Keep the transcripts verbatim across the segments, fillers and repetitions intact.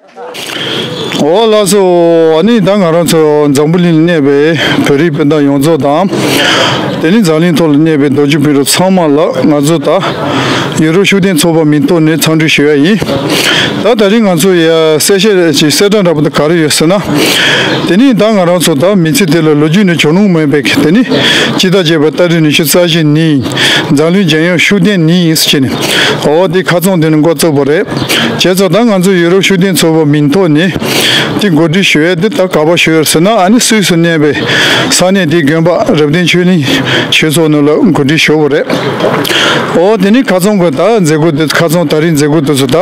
འོ་ལགས་སོ། ཨ་ནི་ད་ང་རང་ཚོ་འཛམ་བུ་གླིང་ལ་གནས་པའི་བོད་རིགས་སྤུན་ཟླ་ཡོངས་རྫོགས་དང་། དེ་ནི་འཛམ་གླིང་ཐོག་ལ་གནས་པའི་རྡོ་རྗེ་སྤུན་གྲོགས་ཚང་མ་ལ་ང་ཚོ་ད་ཡུ་རོབ་ཤུགས་ལྡན་ཚོགས་པ་མིང་ཐོག་ནས་འཚམས་འདྲི་ཞུ་ཡ་ཡིན། ད་ད་རིང་ང་ཚོ་ཡ་གསལ་བཤད་ཀྱི་གསལ་བསྒྲགས་འདྲ་པོ་དེ་ག་རེ་ཡོད་ཟེར་ན། དེ་ནི་ད་ང་རང་ཚོ་ད་མི་ཚེ་དེ་ལ་ལོ་རྒྱུས་ནི་བྱུང་མྱོང་མེད་པའི་དེ་ནི་སྤྱི་ཟླ་བརྒྱད་པའི་ཏ་རིག་ཉི་ཤུ་རྩ་བཞི་ཉིན་འཛམ་གླིང་རྒྱལ་ཡོངས་ཤུགས་ལྡན་ཉིན་ཡིན་ཟེར་བྱས་ནས། འོ་དེ་ཁ་རྩང་དེ་ནི་འགོ་བཙུགས་པ་རེད། བྱས་ཙང་ད་ང་ཚོ་ཡུ་རོབ་ཤུགས་ལྡན་ཚོགས་པ་མིང་ཐོག་ནས་དེ་གོ་སྒྲིག་ཞུ་ཡས་དེ་ད་ག་པར་ཞུ་ཡས་ཟེར་ན། ཨ་ནི་སུད་སི་གནས་པའི་ས་གནས་དེའི་དགོན་པ་རབ་བརྟན་ཆོས་གླིང་ཆོས་ཚོགས་ནང་ལ་གོ་སྒྲིག་ཞུ་བ་རེད། འོ་དེ་ནི་ཁ་རྩང་གི་ད་མཛད་སྒོ་དེ་ཁ་རྩང་ད་རིང་མཛད་སྒོ་དེ་ཚོ་ད་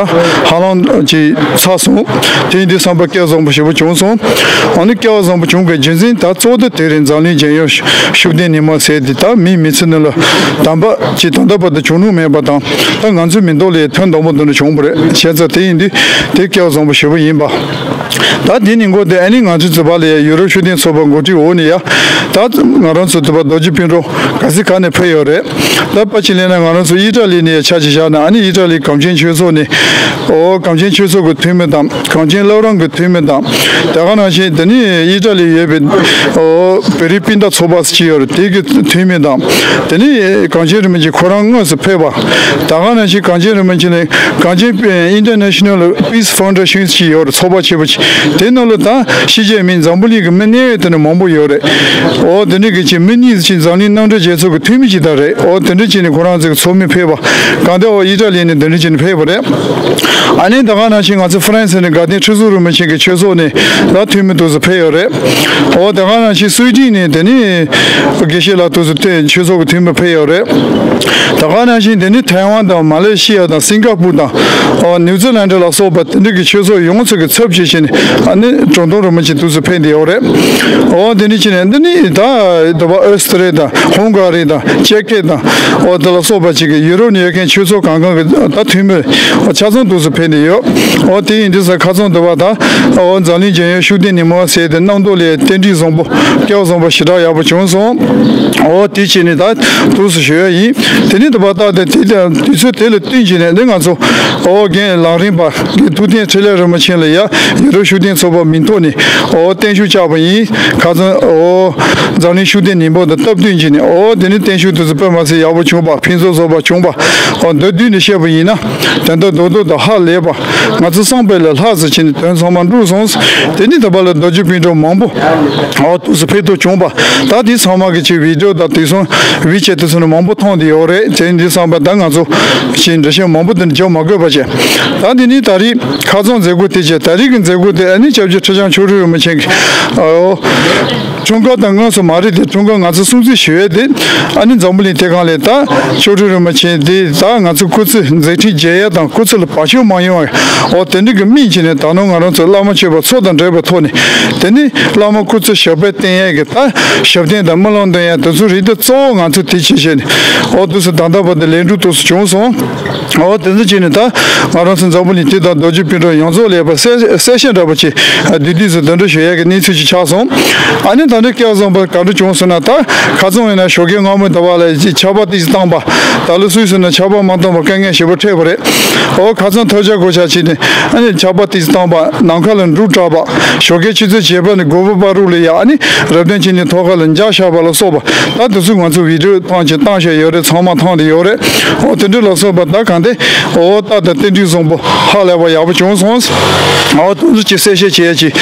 ཧ་ལམ་ཅིག་ཚར་སོང་། དེ་ཡིན་དུས་བསམ་པ་སྐལ་བཟང་པོ་ཞེ་པོ་བྱུང་སོང་། ཨ་ནི་སྐལ་བ་བཟང་པོ་བྱུང་བའི་རྒྱུ་མཚན་ད་གཙོ་བོ་དེ་རེད། འཛམ་གླིང་རྒྱལ་ཡོངས་ཤུགས་ལྡན་ཉིན་མོ་ཟེར་དེ་ད་མིའི་མི་ཚེ་ནང་ལ་དམ་པ་ཅིག་ད་ལྟ་བར་དུ་བྱུང་མྱོང་མེད་པ་དང་། ད་ང་ཚོའི་མི་ཐོག་ལ་ཐེངས་དང་པོ་དེ་འདྲ་བྱུང་བ་རེད། བྱས་ཙང་དེ་ཡིན་དུས་དེ་སྐལ་བ་བཟང་པོ་ཞེ་པོ་ཡིན་པ། ད་དེ་ནི་འགོ་དེ་ཨ་ནི་ང་ཚོའི་ཛི་པ་ལ་ཡ་ཡུ་རོབ་ཤུགས་ལྡན་ཚོགས་པ་འགོ་ཁྲིད་འོག་ནས་ཡ། ད་ང་རང་ཚོ་ཛི་པ་རྡོ་རྗེ་སྤུན་གྲོགས་ག་ཚོད་ག་ནས་ཕེབས་ཡོད་རེད། ད་ཕལ་ཆེར་ལབ་ན་ང་རང་ཚོ་ཨི་ཊ་ལི་ནས་ཡ་ཆ་ཅིག་བཞག་ན། ཨ་ནི་ཨི་ཊ་ལི་གངས་ཅན་ཆོས་ཚོགས་ནས། འོ་གངས་ཅན་ཆོས་ཚོགས་ཀྱི་འཐུས་མི་དང་། གངས་ཅན་བླ་བྲང་གི་འཐུས་མི་དང་། དེ་ག་ནང་བཞིན་དེ་ནི་ཨི་ཊ་ལི་ཡོད་པའི་འོ་བོད་རིགས་སྤུན་ཟླ་ཚོགས་པ་ཅིག་ཡོད་རེད། དེ་གི་འཐུས་མི་དང་། དེ་ནི་གངས་ཅན་རིན་པོ་ཆེ་ཁོ་རང་དངོས་སུ་ཕེབས་པ། དེ་ག་ནང་བཞིན་གངས་ཅན་རིན་པོ་ཆེ་ནི་གངས་ཅན་International Peace Foundation ཅིག་ཡོད་རེད། ཚོགས་པ་ཆེ་པོ་ཅིག། དེ་ནང་ལ་ད་ཕྱི་རྒྱལ་མི་འཛམ་བུ་གླིང་གི་མི་གནད་ཡོད་དེ་ནི་མང་པོ་ཡོད་རེད། འོ་དེ་འདྲ་གི་ཅིག་མི་གཉིས་ཅིག་འཛམ་གླིང་མནའ་འབྲེལ་རྒྱལ་ཚོགས་ཀྱི་འཐུས་མི་ཅིག་ད་རེད། འོ་དེ་འདྲ་ཅིག་ནི་ཁོ་རང་ཚོ་གི་ཚོགས་མི་ཕེབས་པ། གང་ལྟར་འོ་ཨི་ཊ་ལི་ནས་དེ་འདྲ་ཅིག་ནི་ཕེབས་པ་རེད། ཨ་ནི་དེ་ག་ནང་བཞིན་ང་ཚོ་ཧྥ་རན་སི་ནས་དགའ་ལྡན་ཁྲི་ཟུར་རིན་པོ་ཆེ་གི་ཆོས་ཚོགས་ནས་ད་འཐུས་མི་དེ་ཚོ་ཕེབས་ཡོད་རེད། འོ་དེ་ག་ནང་བཞིན་སུའེ་ཌེན་ནས་དེ་ནི་དགེ་བཤེས་ལགས་དེ་ཚོ་དེ་ཆོས་ཚོགས་ཀྱི་འཐུས་མི་ཕེབས་ཡོད་རེད། དེ་ག་ནང་བཞིན་དེ་ནི་ཐའེ་ཝན་དང་མ་ལེ་ཤི་ཡ་དང་སིང་ག་པུར་དང་། འོ་ནིའུ་ཛི་ལན་ཌི་ལ་སོགས་པ་དེ་འདྲ་གི་ཆོས་ཚོགས་ཡོངས་ཚོ་གི་ཚབ་བྱས་བྱས་ནས། ཨ་ནི་དྲུང་དཔོན་རིན་པོ་ཆེ་དེ་ཚོ་ཕེབས་བསྡད་ཡོད་རེད། འོ་དེ་འདྲ་བྱས་ནས་འདི་ནི་ད་དེ་བ་ཨོ་སི་ཏྲི་ལི་ཡ་དང་ཧུང་ག་རི་དང་ཅེ་ཁེ་དང་། འོ་དེ་ལ་སོགས་པ་ཅིག་གི་ཡུ་རོབ་ནས་ཡོད་མཁན་ཆོས་ཚོགས་གང་གང་གི་ད་འཐུས་མི་ཆ་ཚང་དེ་ཚོ་ཕེབས་བསྡད་ཡོད། འོ་དེ་ཡིན་དུས་ས་ཁ་རྩང་དེ་བ་ད་འོ་འཛམ་གླིང་རྒྱལ་ཡོངས་ཤུགས་ལྡན་ཉིན་མོ་ཟེར་དེ་གནམ་ཐོག་ལ་རྟེན་འབྲེལ་བཟང་པོ་སྐལ་བ་བཟང་པོ་ཞེ་དྲག་ཡག་པོ་བྱུང་སོང་། འོ་དེ་བྱས་ནས་ད་དུས་སུ་ཞུ་ཡ་ཡིན། དེ་ནས་དེ་བ་ད་དེ་དེ་དུས་ཚོད་དེ་ལ་བསྟུན་བྱས་ནས་འདི་ང་ཚོ་འོ་རྒན་ལམ་རིམ་པ་རྒན་ཐུབ་བསྟན་འཕྲིན་ལས་རིན་པོ་ཆེ་ལ་ཡ་ཡུ་རོབ་ཤུགས་ལྡན་ཚོགས་པ་མིང་ཐོག་ནས་འོ་བརྟན་བཞུགས་བཅར་བ་ཡིན། ཁ་སང་འོ་འཛམ་གླིང་ཤུགས་ལྡན་ཉིན་མོ་དང་སྟབས་བསྟུན་བྱས་ནས། འོ་དེ་ནས་བརྟན་བཞུགས་དུས་སུ་དཔེ་མ་སྲིད་ཡག་པོ་བྱུང་བ། ཕུན་སུམ་ཚོགས་པ་བྱུང་བ། འོ་མདོར་བསྡུས་ནས་བཤད་པ་ཡིན་ན། དོན་དག་རྡོག་རྡོག་དང་ཧ་ལས་པ། ང་ཚོ་བསམ་པའི་ལས་ལྷག་ཙམ་བྱས་ནས་དོན་ཚང་མ་འགྲུབ་སོང་། དེ་ནི་ད་བར་ལ་རྡོ་རྗེ་སྤུན་གྲོགས་མང་པོ་འོ་དུས་སུ་ཕེབས་ཐུབ་བྱུང་བ། ད་འདི་ཚང་མ་གི་ཆེད་བི་ཌི་ཡོ་དང་དེ་སོང་ཝི་ཆེ་ཊི་དེ་ཚོ་ནི་མང་པོ་མཐོང་བསྡད་ཡོད་རེད། དེ་འདི་བསམ་པ་ད་ང་ཚོ་ཞིག་འགྲེལ་བཤད་མང་པོ་དེ་འཇོག་མ་དགོས་པ་བྱས། ད་འདི་ནི་ད་རེས་ཁ་རྩང་མཛད་སྒོ་དེ་བྱས། ད་རེས་ཀྱི་མཛད་སྒོ་དེ་ཨ་ནི་སྐྱབས་རྗེ་ཁྲི་བྱང་མཆོག་སྤྲུལ་རིན་པོ་ཆེ་གི་འོ། འཁྲུངས་སྐར་དང་དངོས་སུ་མ་རེད་དེ། འཁྲུངས་སྐར་ང་ཚོ་སྲུང་བརྩི་ཞུ་ཡས་དེ་ཨ་ནི་འཛམ་བུ་གླིང་དེ་སྒང་ལ་ད་མཆོག་སྤྲུལ་རིན་པོ་ཆེ་དེ་ད་ང་ཚོ་སྐུ་ཚེ་མཛད་འཕྲིན་རྒྱས་ཡས་དང་སྐུ་ཚེ་ལ་བར་ཆད་མ་ཡོང་བའི་འོ་དེ་འདྲ་གི་དམིགས་བྱས་ནས། ད་ནང་ང་རང་ཚོ་བླ་མ་མཆོད་པ་ཚོགས་དང་འབྲེལ་བའི་ཐོག་ནས་དེ་ནི་བླ་མ་སྐུ་ཚེ་ཞབས་པད་བརྟན་ཡས་ཀྱི་ད་ཞབས་བརྟན་དང་སྨོན་ལམ་འདོན་ཡས་དེ་ཚོ་རེད་དེ། གཙོ་བོ་ང་ཚོ་དེ་བྱས་བྱས་ནས་འོ་དུས་སུ་ད་ལྟ་བར་དུ་ལས་འགུལ་དེ་ཚོ་བྱུང་སོང་། འོ་དེ་ཚོ་བྱས་ནས་ད་ང་རང་ཚོ་འཛམ་བུ་གླིང་དེ་དང་རྡོ་རྗེ་སྤུན་གྲོགས་ཡོངས་རྫོགས་ལ་ཡོད་པ་གསལ་གསལ་བཤད་འདྲ་པོ་ཅིག་བསྡུས་བསྡུས་སུ་འདི་འདྲ་ཞུ་ཡས་ཀྱི་གནས་ཚུལ་ཅིག་ཆགས་སོང་། ཨ་ནི་ད་ནི་སྐལ་བཟང་པོ་ག་འདྲ་བྱུང་ཟེར་ན། ད་ཁ་རྩང་ཡིན་ན་ཞོགས་ཀས་སྔ་མོ་ཟླ་བ་ལ་ཆར་པ་ཏོག་ཙམ་བཏང་པ། ད་ལོ་སུད་སི་ན་ཆར་པ་མ་བཏང་པ་དཀའ་ངལ་ཞེ་པོ་འཕྲད་པ་རེད། འོ་ཁ་རྩང་ཐབས་ཆག་གོ་ཆག་བྱས་ནས་ཨ་ནི་ཆར་པ་ཏོག་ཙམ་བཏང་པ། ནམ་མཁའ་ལ་འབྲུག་གྲགས་པ། ཞོགས་ཀས་ཆུ་ཚོད་བརྒྱད་པ་ནས་དགུ་པ་བར་དུ་ལ་ཡ་ཨ་ནི་རབ་བརྟན་ཆོས་གླིང་ཐོག་ཁ་ལ་འཇའ་ཤར་བ་ལ་སོགས་པ། ད་དེ་ཚོ་ང་ཚོ་བི་ཌི་ཡོ་བཏང་བྱས་བཏང་བཞག་ཡོད་རེད། ཚང་མ་མཐོང་བསྡད་ཡོད་རེད། འོ་དེ་འདྲ་ལ་སོགས་པ་ད་གང་དེ་འོ་ད་ད་རྟེན་འབྲེལ་བཟང་པོ་ཧ་ལས་པ་ཡག་པོ་བྱུང་སོང་། འོ་དེ་ཚོ་ཅིག་གསལ་བཤད་བྱེད་ཡ་ཅིག་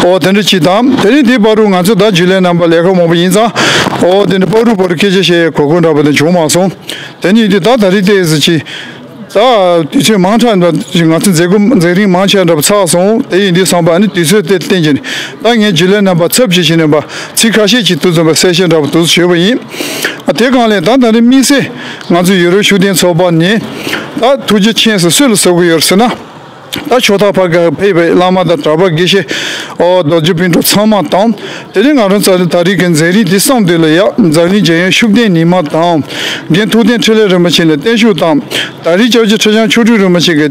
འོ་དེ་འདྲ་ཅིག་དང་། དེ་ནས་དེའི་བར་དུ་ང་ཚོ་ད་རྒྱུན་ལས་རྣམ་པ་ལས་ཀ་མང་པོ་ཡིན་ཙང་། འོ་དེ་འདྲ་བར་དུ་བར་དུ་སྐད་ཆ་བཤད་ཡའི་གོ་སྐབས་འདྲ་པོ་དེ་བྱུང་མ་སོང་། དེ་ནས་དེ་ད་ད་རེས་དེ་ཟེར་ཅིག་ད་དུས་ཚོད་མང་དྲགས་འདྲ། ང་ཚོ་མཛད་སྒོ་མཛད་རིམ་མང་ཆེ་བ་འདྲ་པོ་ཚར་སོང་། དེ་ཡིན་དུས་བསམ་པ་ཨ་ནི་དུས་ཚོད་དེ་བསྟན་གྱི་ནི། ད་ངས་རྒྱུན་ལས་རྣམ་པ་ཚབ་བྱེད་བཞིན་ནས་པ་ཚིག་ཁ་ཤས་ཅིག་དུས་ཙམ་པ་གསལ་བཤད་འདྲ་པོ་དུས་ཚོད་བྱས་པ་ཡིན། ཨ་དེ་སྒང་ལས་ད་ད་ནི་དམིགས་བསལ་ང་ཚོ་ཡུ་རོབ་ཤུགས་ལྡན་ཚོགས་པ་ནས་ད་ཐུགས་རྗེ་ཆེ་ཟེར་སུ་ལ་ཟེར་དགོས་ཡོད་ཟེར་ན། ད་ཕྱོགས་མཐའ་ཕ་ག་ཕེབས་པའི་བླ་མ་དང་གྲྭ་པ་དགེ་བཤེས་འོ་རྡོ་རྗེ་སྤུན་གྲོགས་ཚང་མ་དང་། དེ་ནས་ང་རང་ཚོ་ད་རེས་ཀྱི་མཛད་རིམ་འདི་བསམ་དུས་ལ་ཡ་འཛམ་གླིང་རྒྱལ་ཡོངས་ཤུགས་ལྡན་ཉིན་མོ་དང་། རྒན་ཐུབ་བསྟན་འཕྲིན་ལས་རིན་པོ་ཆེ་ལ་བརྟན་བཞུགས་དང་། ད་རེས་སྐྱབས་རྗེ་ཁྲི་བྱང་ཆོ་འཕྲུལ་རིན་པོ་ཆེ་གི་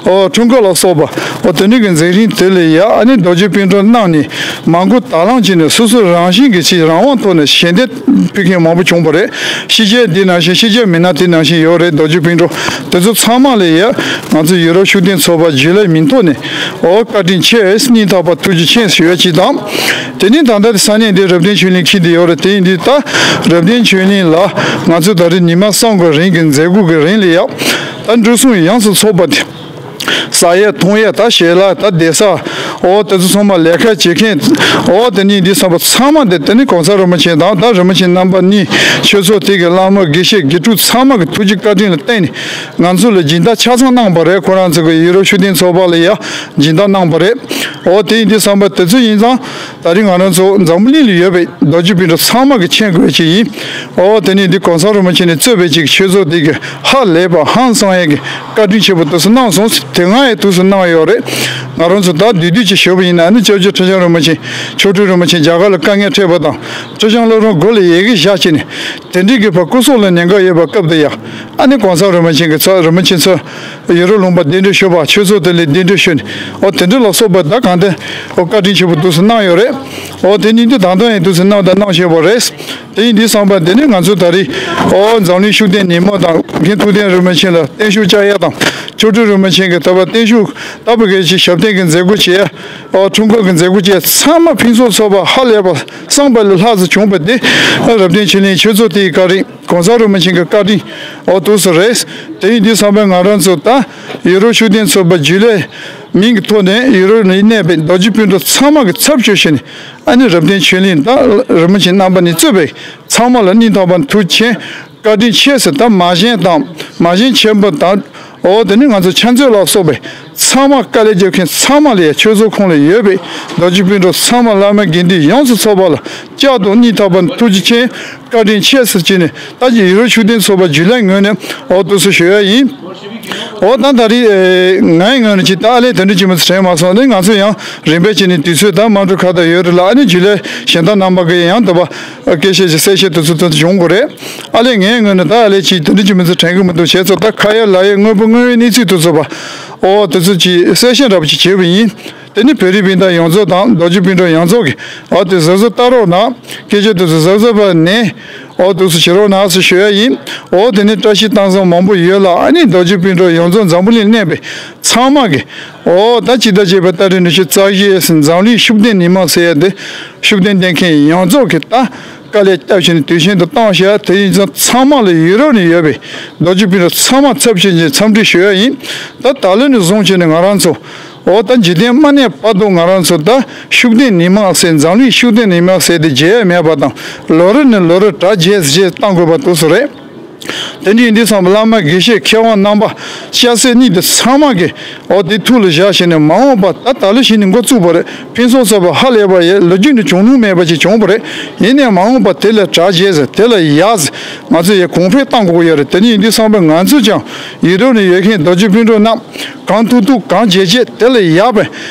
ཨོ་འཁྲུངས་སྐར་ལ་སོགས་པ་ཨོ་དེ་འདྲ་གི་མཛད་རིམ་དེ་ལ་ཡ་ཨ་ནི་རྡོ་རྗེ་སྤུན་གྲོགས་རྣམས་ནས་མ་མགོ་དག་ལངས་བྱས་ནས་སོ་སོ་རང་བཞིན་གྱི་ཆེས་རང་དབང་ཐོག་ནས་ཞལ་འདེབས་ཕུལ་མཁན་མང་པོ་བྱུང་བ་རེད། ཤེས་བྱ་འདི་ནང་བཞིན་ཤེས་བྱ་མི་སྣ་དེ་ནང་བཞིན་ཡོད་རེད། རྡོ་རྗེ་སྤུན་གྲོགས་དེ་ཚོ་ཚང་མ་ལ་ཡ་ང་ཚོ་ཡུ་རོབ་ཤུགས་ལྡན་ཚོགས་པ་རྒྱུན་ལས་མིང་ཐོག་ནས་ཨོ་བཀའ་དྲིན་ཆེ་སྙིང་ཐག་པ་ཐུགས་རྗེ་ཆེ་ཞུ་ཡ་གཅིག་དང་། དེ་ནས་ད་ལྟ་ས་གནས་འདི་རབ་བརྟན་ཆོས་གླིང་འཁེལ་བསྡད་ཡོད་རེད། དེ་ཡིན་དུས་ད་རབ་བརྟན་ཆོས་གླིང་ལ་ང་ཚོ་ད་རེས་ཉི་མ་གསུམ་གི་རིང་གི་མཛད་སྒོ་གི་རིང་ལ་ཡ་ད་འགྲོ་སོང་ཡོངས་སུ་ཚོགས་པ་དེ་ཟ་ཡས་འཐུང་ཡས་ད་ཞལ་ལག་ད་བསྡད་ས་ཨོ་དེ་ཚོ་ཚང་མ་ལས་ཀ་བྱེད་མཁན་ཨོ་དེ་ནས་འདི་བསམ་པ་ཚང་མ་དེ་དེ་ནི་གོང་ས་རིན་པོ་ཆེ་དང་ད་རིན་པོ་ཆེ་རྣམ་པ་གཉིས་ཆོས་ཚོགས་དེ་གི་བླ་མ་དགེ་བཤེས་དགེ་ཕྲུག་ཚང་མ་གི་ཐུགས་རྗེ་བཀའ་དྲིན་ལ་བརྟེན་ནས་ང་ཚོ་ལ་སྦྱིན་བདག་ཆ་ཚང་གནང་བ་རེད། ཁོ་རང་ཚོ་གི་ཡུ་རོབ་ཤུགས་ལྡན་ཚོགས་པ་ལ་ཡ་སྦྱིན་བདག་གནང་བ་རེད། ཨོ་དེ་ཡིན་དུས་བསམ་པ་དེ་ཚོ་ཡིན་ཙང་། ད་རིང་ང་རང་ཚོ་འཛམ་བུ་གླིང་ལ་ཡོད་པའི་རྡོ་རྗེ་སྤུན་གྲོགས་ཚང་མ་གིས་མཁྱེན་དགོས་ཀྱི་ཡིན། ཨོ་དེ་ནི་འདི་གོང་ས་རིན་པོ་ཆེ་ནས་གཙོས་པའི་ཅིག་ཆོས་ཚོགས་འདི་གི་ཧ་ལས་པ་ཧང་སང་ཡས་ཀྱི་བཀའ་དྲིན་ཆེན་པོ་དུས་སུ་གནང་སོང་། དེ་སྔ་ཡང་དུས་སུ་གནང་ཡོད་རེད། ང་རང་ཚོ་ད་བསྡུས་བསྡུས་ཅིག་ཞུས་པ་ཡིན་ན་ནི་སྐྱབས་རྗེ་ཁྲི་བྱང་རིན་པོ་ཆེ་ཆོ་འཕྲུལ་རིན་པོ་ཆེ་རྒྱ་གར་ལ་དཀའ་ངལ་འཕྲད་པ་དང་ཁྲི་བྱང་སློབ་དཔོན་མགོ་ལ་ཡི་གེ་བཞག་བྱས་ནས་དེ་འདྲའི་གི་བར་སྐུ་སྲོག་ལ་ཉེན་ཁ་ཡོད་པ་སྐབས་དེ་ཡ་ཨ་ནི་གོང་ས་རིན་པོ་ཆེ་གི་ཚ་རིན་པོ་ཆེ་ཚོ། ཡུ་རོབ་ལུང་པ་གདན་འདྲེན་ཞུས་པ་ཆོས་ཚོགས་དེ་ལས་གདན་འདྲེན་ཞུས་ནས་ཨོ་དེ་འདྲ་ལ་སོགས་པ་ད་གང་ལྟར་ཨོ་བཀའ་དྲིན་ཆེན་པོ་དུས་སུ་གནང་ཡོད་རེད། ཨོ་དེ་ནི་འདི་དང་དུ་ཡང་དུས་སུ་གནང་དང་གནང་བཞིན་པ་རེད། དེ་ཡིན་དུས་བསམ་པ་དེ་ནི་ང་ཚོ་ད་རེས་ཨོ་འཛམ་གླིང་ཤུགས་ལྡན་ཉིན་མོ་དང་མཁན་ཐུབ་བསྟན་རིན་པོ་ཆེ་ལ་བརྟན་བཞུགས་བཅར་ཡ་དང་ཆོ་འཕྲུལ་རིན་པོ་ཆེ་གི་ད་བར་བརྟན་བཞུགས་ལྟ་བུ་གལ་ཆེ་ཞབས་བརྟན་གྱི་མཛད་སྒོ་བྱས་ཨོ་འཁྲུངས་སྐར་གྱི་མཛད་སྒོ་བཅས་ཚང་མ་ཕུན་སུམ་ཚོགས་པ་ཧ་ལས་པ་བསམ་པ་ལས་ལྷག་ཙམ་བྱུང་བ་དེ་རབ་བརྟན་ཆོས་གླིང་ཆོས་ཚོགས་དེའི་བཀའ་དྲིན། གོང་ས་རིན་པོ་ཆེ་གི་བཀའ་དྲིན་འོ་དུས་སུ་རེད། དེ་ཡིན་དུས་བསམ་པའི་ང་རང་ཚོ་ད་ཡུ་རོབ་ཤུགས་ལྡན་ཚོགས་པ་རྒྱུན་ལས་མིང་གི་ཐོག་ནས་ཡུ་རོབ་ནས་གནས་པའི་རྡོ་རྗེ་སྤུན་གྲོགས་ཚང་མ་གི་ཚབ་ཞུས་བྱས་ནས་ཨ་ནི་རབ་བརྟན་ཆོས་གླིང་དང་རིན་པོ་ཆེ་རྣམ་པ་ནས་གཙོས་པའི་ཚང་མ་ལ་སྙིང་ཐག་པ་ཐུགས་ཆེ་བཀའ་དྲིན་ཆེ་ཟེར། ད་མ་བཞེངས་དང་མ་བཞེངས་ཆེན་པོ་དང་འོ་དེ་ནི་ང་ཚོ་ཕྱག་མཛོད་ལ་སོགས་པའི་ཚང་མ་དཀའ་ལས་རྒྱབ་མཁན་ཚང་མ་ལ་ཡ་ཆོས་ཚོགས་ཁོངས་ལ་ཡོད་པའི་རྡོ་རྗེ་སྤུན་གྲོགས་ཚང་མ་བླ་མ་དགེ་འདུན་ཡོངས་སུ་ཚོགས་པ་ལ་བསྐྱར་དུ་སྙིང་ཐག་པ་ནས་ཐུགས་རྗེ་ཆེ་བཀའ་དྲིན་ཆེ་ཟེར་བྱས་ནས་ད་ཅི་ཡུ་རོབ་ཤུགས་ལྡན་ཚོགས་པ་རྒྱུན་ལས་ངོས་ནས་འོ་དུས་སུ་ཞུ་ཡ་ཡིན། འོ་ད་ད་རེས་ངའི་ངོས་ནས་ཅི་ད་ཨ་ལས་དེ་འདྲ་ཅི་མི་ཚེ་དྲན་མ་སོང་ནས་ང་ཚོ་ཡང་རིམ་པས་བྱས་ནས་དུས་ཚོད་ད་མ་འགྲོ་ཁ་ད་ཡོད་རེད་ལ་ཨ་ནི་རྒྱུན་ལས་གཞན་དག་རྣམ་པ་གི་ཡང་དུ་བ་སྐད་ཆ་ཞིག་གསལ་བཤད་དུས་ཚོད་དུ་བྱུང་དགོས་རེད། ཨ་ལས་ངའི་ངོས་ནས་ད་ཨ་ལས་ཅི་དེ་འདྲ་ཅི་མི་ཚེ་དྲན་གི་མི་འདུག་བྱས་ཚོ་ད་ཁ་ཡ་ལ་ཡའི་དངོས་པོ་དངོས་ཡོད་གནས་ཚུལ་དུས་ཚོད་པ་འོ་དུས་ཚོད་ཅི་གསལ་བཤད་འདྲ་པོ་ཅིག་བྱས་པ་ཡིན། དེ་ནི་བོད་རིགས་སྤུན་ཟླ་ཡོངས་རྫོགས་དང་རྡོ་རྗེ་སྤུན་གྲོགས་ཡོངས་རྫོགས་ཀྱིས་ཨ་དེ་གཟབ་གཟབ་ལྟ་རོགས་གནང་། སྐད་ཆ་དེ་ཚོ་གཟབ་གཟབ་པ་ནས་ཨོ་དུས་སུ་བྱེད་རོགས་གནང་ཟེར་ཞུ་ཡ་ཡིན། ཨོ་དེ་ནི་བཀྲ་ཤིས་གཏམ་བཟང་མང་པོ་ཡོད་ལ་ཨ་ནི་རྡོ་རྗེ་སྤུན་གྲོགས་ཡོངས་རྫོགས་འཛམ་བུ་གླིང་གནས་པའི་ཚང་མ་གི་ཨོ་ད་ཅི་ད་བྱས་པ་ལྟ་རེ་ནུས་ཤུགས་རྩ་བཞི་ཟེར་འཛམ་གླིང་ཤུགས་ལྡན་ཉི་མ་ཟེར་ཡ་དེ་ཤུགས་ལྡན་ལྡན་མཁན་ཡོངས་རྫོགས་ཀྱི་ད་དཀའ་ལས་བཏབ་བྱས་ནས་དུས་ཆེན་དུ་བཏང་བཞག་དེ་ཡིན་ཙང་ཚང་མ་ལ་ཡུ་རོབ་ནས་ཡོད་པའི་རྡོ་རྗེ་སྤུན་གྲོགས་ཚང་མ་ཚབ་བྱས་ནས་འཚམས་འདྲི་ཞུ་ཡ་ཡིན། ད་ད་ལོ་ནས་བཟུང་བྱས་ནས་ང་རང་ཚོ། འོ་ད་འཇིག་རྟེན་མ་གནས་བར་དུ་ང་རང་ཚོ་ད་ཤུགས་ལྡན་ཉི་མ་ཟེར་འཛམ་གླིང་ཤུགས་ལྡན་ཉི་མ་ཟེར་དེ་བརྗེད་ཡ་མེད་པ་དང་ལོ་རེ་ནས་ལོ་རེ་གྲ་རྒྱས་རྒྱས་བཏང་དགོས་པ་དུས་སུ་རེད། དེ་འདྲ་ཡིན་དུས་ཙམ་པ་བླ་མ་དགེ་བཤེས་མཁས་དབང་རྣམ་པ་སྐྱ་སེར་གཉིས་དེ་ཚང་མ་གིས་འོ་དེ་ཐུགས་ལ་བཞག་བྱས་ནས་མ་འོངས་པ་ད་ད་ལོ་བཞིན་ནས་འགོ་བཙུགས་པ་རེད། ཕུན་སུམ་ཚོགས་པ་ཧ་ལས་པ་ཡི་ལོ་རྒྱུས་ནས་བྱུང་མྱོང་མེད་པ་ཅིག་བྱུང་བ་རེད། ཡིན་ནའང་མ་འོངས་པ་དེ་ལས་གྲ་རྒྱས་ཟེར་དེ་ལས་ཡག་ཟེར་ང་ཚོ་ཡི་གོང་འཕེལ་གཏང་དགོས་ཀྱི་ཡོད་རེད། དེ་འདྲ་ཡིན་དུས་ཙམ་པ་ང་ཚོས་ཀྱང་ཡུ་རོབ་ནས་ཡོད་མཁན་རྡོ་རྗེ་སྤུན་གྲོགས་རྣམས། གང་ཐུབ་ཐུབ་གང་བྱེད་བྱེད་དེ་ལས་ཡག་པའི་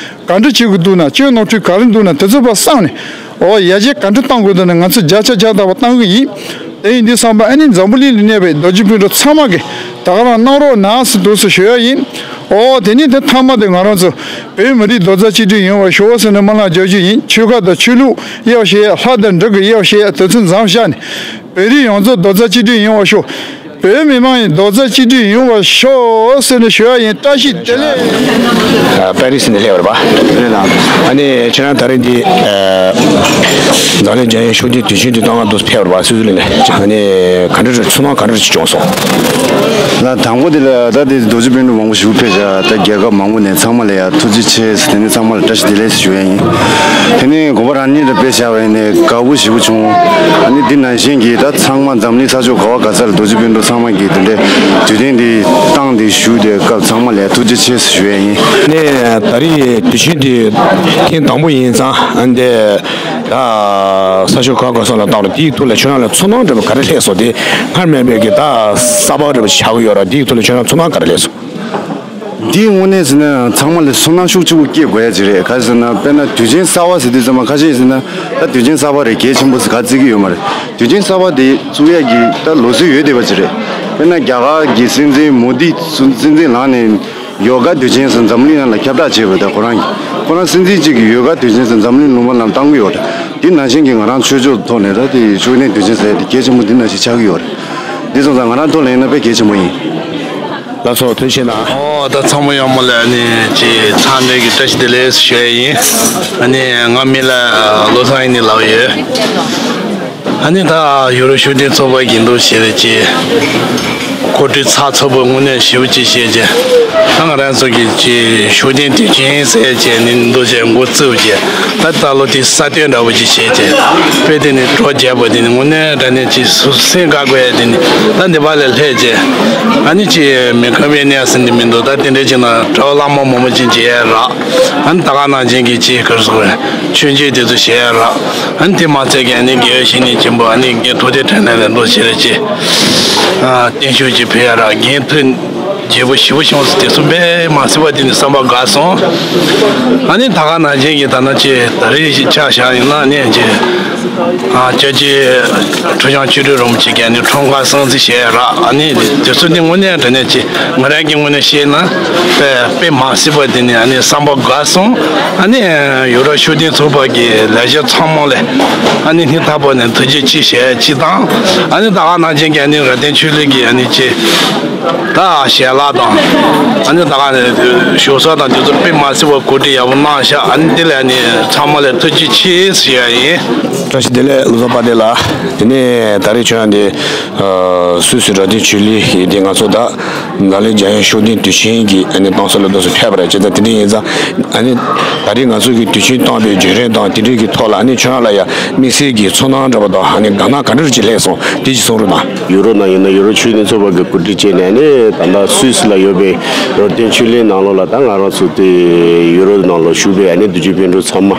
ག་འདྲ་བྱེད་དགོས་འདུག་ན་སྐྱོན་ནོར་འཁྲུལ་ག་རེ་འདུག་ན་དེ་ཚོ་ཕར་བསམ་ནས་འོ་ཡར་རྒྱས་ག་འདྲ་གཏང་དགོས་འདུག་ན་ང་ཚོ་བརྒྱ་ཆ་བརྒྱ་ཐམ་པ་གཏང་གི་ཡིན། དེ་ཡིན་དུས་ཙམ་པ་ཨ་ནི་འཛམ་བུ་གླིང་ལ་གནས་པའི་རྡོ་རྗེ་སྤུན་གྲོགས་ཚང་མ་གིས་ད་ག་རང་གནང་རོགས་གནང་ཟེར་འདུག་ཟེར་ཞུ་ཡ་ཡིན། འོ་དེ་ནས་དེ་མཐའ་མ་དེ་ང་རང་ཚོ་བོད་མི་རིགས་རྡོག་རྩ་གཅིག་སྒྲིལ་ཡོང་བར་ཤོག་ཟེར་ནས་སྨོན་ལམ་རྒྱག་རྒྱུ་ཡིན། ཆོལ་ཁ་དང་ཆོས་ལུགས་དབྱེ་བ་ཕྱེ་ཡ་ལྷ་དང་འདྲེ་གི་དབྱེ་བ་ཕྱེ་ཡ་དེ་ཚོ་མཚམས་བཞག་ནས་བོད་རིགས་ཡོངས་རྫོགས་རྡོག་རྩ་གཅིག་སྒྲིལ་ཡོང་བར་ཤོག་བོད་མི་མང་ཡིན་རྡོག་རྩ་གཅིག་སྒྲིལ་ཡོང་བར་ཤོག་ཟེར་ནས་ཞུ་ཡ་ཡིན། བཀྲ་ཤིས་བདེ་ལེགས། ཨ་པེ་རི་སི་ནས་སླེབས་པ་རེད་པ། རེད་ལགས། ཨ་ནི་ཁྱེད་རང་ད་རེས་འདི་ཨ་འཛམ་གླིང་རྒྱལ་ཡོངས་ཤུགས་ལྡན་དུས་ཆེན་དུས་སྟོན་ལ་འདུག་ཕེབས་པ་རེད་པ། སུད་སི་ལན་ནས། ཨ་ནི་ག་འདྲ་རེད། ཚོར་སྣང་ག་འདྲ་ཞིག་བྱུང་སོང་། ལགས། དང་པོ་དེ་ལ་ད་དེ་རྡོ་རྗེ་སྤུན་གྲོགས་མང་པོ་ཞིག་ཕེབས་བཞག་ད་རྒྱལ་ཁབ་མང་པོ་ནས་ཚང་མ་ལ་ཡ་ཐུགས་རྗེ་ཆེ་ཟེར། དེ་ནས་ཚང་མ་ལ་བཀྲ་ཤིས་བདེ་ལེགས་ཞུ་ཡ་ཡིན། དེ་ནས་གོ་བ་རང་ཉིད་ལ་དཔེ་བཞག་པ་ཡིན་ནའི་དགའ་པོ་ཞེ་པོ་བྱུང་། ཨ་ནི་འདི་ནང་བཞིན་གྱི་ད་ཚང་མ་འཛམ་གླིང་ས་ཕྱོགས་ག་བ་ག་ས་ལ་རྡོ་རྗེ་སྤུན་གྲོགས་ཚང་མ་གིས་དེ་འདྲའི་དུས་སྟོན་འདི་བཏང་སྟེ་བཞུགས་དེ་སྐབས་ཚང་མ་ལ་ཐུགས་རྗེ་ཆེ་ཞུ་ཡ་ཡིན། ནས་ད་རེས་དུས་ཆེན་འདི་ཐེངས་དང་པོ་ཡིན་ཙང་ཨ་འདི་ད་ས་ཕྱོགས་ག་བ་ག་ས་ལ་བཏང་རོགས་དེའི་ཐོག་ལ་ཁྱོད་རང་ལ་ཚོར་སྣང་འདྲ་པོ་ག་རེ་སླེབས་སོང་། དེ་སྔར་མེད་པའི་གི་ད་གསར་པ་འདྲ་པོ་ཆགས་ཀྱི་ཡོད་ར། དེའི་ཐོག་ལ་ཁྱོད་རང་ཚོར་སྣང་ག་རེ་སླེབས་སོང་། འདི་དངོས་གནས་ཟེར་ན་ཚང་མ་ལ་ཚོར་སྣང་ཤུགས་ཆེ་པོ་སྐྱེ་དགོས་ཡ་ཅིག་རེད། ག་རེ་ཟེར་ན་དཔེར་ན་དུས་ཆེན་གསར་པ་ཟེར་དུས་ཙམ་པ་ཁ་ཤས་ཟེར་ན་ད་དུས་ཆེན་གསར་པ་རེད་གལ་ཆེན་པོ་ཟེར་ག་བརྩི་གི་ཡོད་མ་རེད། དུས་ཆེན་གསར་པ་དེ་བཙུགས་ཡ་གི་ད་ལུགས་སྲོལ་ཡོད་བསྡད་པ་ཅིག་རེད། དཔེར་ན་རྒྱ་གར་གྱི་སྲིད་འཛིན་མོ་དི་སྲིད་འཛིན་ལངས་ནས་ཡོ་ག་དུས་ཆེན་ཟེར་འཛམ་གླིང་ནང་ལ་ཁྱབ་བསྒྲགས་བྱས་པ་དང་། ཁོ་རང་གིས་ཁོ་རང་སྲིད་འཛིན་གཅིག་གིས་ཡོ་ག་དུས་ཆེན་ཟེར་འཛམ་གླིང་ལུང་པ་ནང་བཏང་གི་ཡོད་རེད། དེ་ནང་བཞིན་གྱི་ང་རང་ཆོས་ཕྱོགས་ཐོག་ནས་ད་དེ་ཤུགས་ལྡན་དུས་ཆེན་ཟེར་དེ་གལ་ཆེན་པོ་འདི་ནང་བཞིན་ཆགས་ཀྱི་ཡོད་རེད། འདི་སོང་ཙང་ང་རང་ཐོག་ལ་ཡིན་ན་དཔེ་གལ་ཆེན་པོ་ཡིན། ལགས་སོ། ཐུགས་རྗེ་གནང་། ཨོ་ད་ཚང་མ་ཡག་མོ་ལ་ཨ་ནི་ཅིག་ཚང་མ་གི་བཀྲ་ཤིས་བདེ་ལེགས་ཞུ་ཡ་ཡིན། ཨ་ནི་ང་མིང་ལ་བློ་བཟང་ཡིན་ནི་ལབ་ཡོད། ཨ་ནི་ད་ཡུ་རོབ་ཤུགས་ལྡན་ཚོགས་པ་གི་འདུ་ཤེས་རེད་ཅེས། གོ་སྒྲིག་ཚགས་ཚུད་པོ་དངོས་གནས་ཞེ་པོ་ཅིག་བྱས་རྗེས། ད་ང་རང་ཚོ་གི་ཅིག་ཤུགས་ལྡན་དུས་ཆེན་ཟེར་བྱས་ནས་འདུ་བྱས་འགོ་བཙུགས་རྗེས། ད་ད་ལོ་དེ་གསར་གཏོད་འདྲ་བོ་ཅིག་བྱས་རྗེས། དཔེ་དེ་ནི་གྲོགས་མཇལ་བ་དེ་ནི་དངོས་གནས་དྲང་གནས་ཅིག་སུ་སེམས་དགའ་དགོས་ཡ་དེ་ནི། ད་འདི་པ་ལས་སླེབས་རྗེས། ཨ་ནི་ཅིག་མི་ཁོམ་པའི་གནས་ཟིན་དེ་མི་འདུག་ད་དེ་འདྲའི་ཅིག་ན་གྲྭ་པ་བླ་མ་མང་པོ་ཅིག་མཇལ་ཡ་རག་ཨ་ནི་ད་ག་ནང་བཞིན་གྱི་ཅིག་ག་རེ་ཟེར་དགོས་རེད། མཆོད་མཇལ་དེ་ཚོ་བྱེད་ཡ་རག་ཨ་ནི་དེ་མ་ཚད་ཀྱི་ཨ་ནི་དགེ་བའི་བཤེས་གཉེན་ཆེན་པོ་ཨ་ནི་རྒན་ཐུབ་བསྟན་དྲན་ལས་ལ་འདུ་བྱེད་རེ་ཅིག་ཨ་བརྟན་བཞུགས་ཅིག་ཕུལ་ཡ་རག་རྒན་ཐུབ་རྒྱལ་པོ་ཞེ་པོ་བྱུང་ཟེར་དེ་ཚོ་དཔེ་མ་སྲིད་པ་དེ་ནི་བསམ་པ་དགའ་སོང་། ཨ་ནི་ད་ག་ནང་བཞིན་གྱི་ད་ནང་ཅིག་ད་རེས་ཅིག་ཆ་བཞག་ཡིན་ན་ཨ་ནི་ཅིག་ཨ་སྐྱབས་རྗེ་ཁྲོ་ཆུང་ཆོས་སྒྲོན་རིན་པོ་ཆེ་གིས་ཨ་ནི་འཁྲུངས་སྐར་སྲུང་བརྩི་བྱེད་ཡ་རག་ཨ་ནི་དེ་ཚོ་ནི་དངོས་གནས་དྲང་གནས་ཅིག་ང་རང་གི་ངོས་ནས་བཤད་ན་དཔེ་དཔེ་མ་སྲིད་པ་དེ་ནི་ཨ་ནི་བསམ་པ་དགའ་སོང་། ཨ་ནི་ཡུ་རོབ་ཤུགས་ལྡན་ཚོགས་པ་གི་ལས་བྱེད་ཚང་མ་ལ་ཨ་ནི་སྙིང་ཐག་པ་ནས་ཐུགས་རྗེ་ཆེ་ཞུ་ཡ་གཅིག་དང་། ཨ་ནི་ད་ག་ནང་བཞིན་གྱི་ཨ་ནི་རབ་བརྟན་ཆོས་གླིང་གི་ཨ་ནི་ཅིག་ད་ཞལ་ལག་དང་། ཨ་ནི་ད་ག་ནས་ཞོགས་ཟས་དང་དེ་ཚོ་དཔེ་མ་སྲིད་པ་གོ་སྒྲིག་ཡག་པོ་གནང་ཤག་ཨ་ནི་དེ་ལ་ཨ་ནི་ཚང་མ་ལ་ཐུགས་རྗེ་ཆེ་ཞུ་ཡ་ཡིན། བཀྲ་ཤིས་བདེ་ལེགས་བློ་བཟང་དཔལ་ལྡན་ལགས། དེ་ནས་ད་རེས་ཁྱོད་རང་འདི་ཨ་སུད་སི་རབ་བརྟན་ཆོས་གླིང་གི་འདི་ང་ཚོ་ད་ནཱ་ལེནྡྲ་རྒྱལ་ཡོངས་ཤུགས་ལྡན་དུས་ཆེན་གྱི་ཨ་ནི་གཏམ་བཟང་ལ་འདུག་སེ་ཕེབས་པ་རེད། བྱས་ཙང་དེ་འདྲ་ཡིན་ཙང་ཨ་ནི་ད་རེས་ང་ཚོ་གི་དུས་ཆེན་གཏོང་བའི་བརྒྱུད་རིམ་དང་དེ་འདྲའི་གི་ཐོག་ལ་ཨ་ནི་ཁྱོད་རང་ལ་ཡ་དམིགས་བསལ་གྱི་ཚོར་སྣང་འདྲ་པོ་དང་ཨ་ནི་དགའ་སྣང་ག་འདྲ་ཅིག་སླེབས་སོང་། དེ་ཅིག་གསུང་རོགས་གནང་། ཡུ་རོབ་ནང་ཡིན་ན་ཡུ་རོབ་ཆོས་ལྡན་ཚོགས་པ་གིས་གོ་སྒྲིག་བྱས་ནས་ཨ་ནི་ད་ལྟ་སུད་སི་ལ་ཡོད་པའི་རབ་བརྟན་ཆོས་གླིང་ནང་ལོགས་ལ་ད་ང་རང་ཚོ་དེ་ཡུ་རོབ་ནང་ལོགས་བཞུགས་པའི་ཨ་ནི་གདུལ་བྱའི་སྤུན་གྲོགས་ཚང་མ་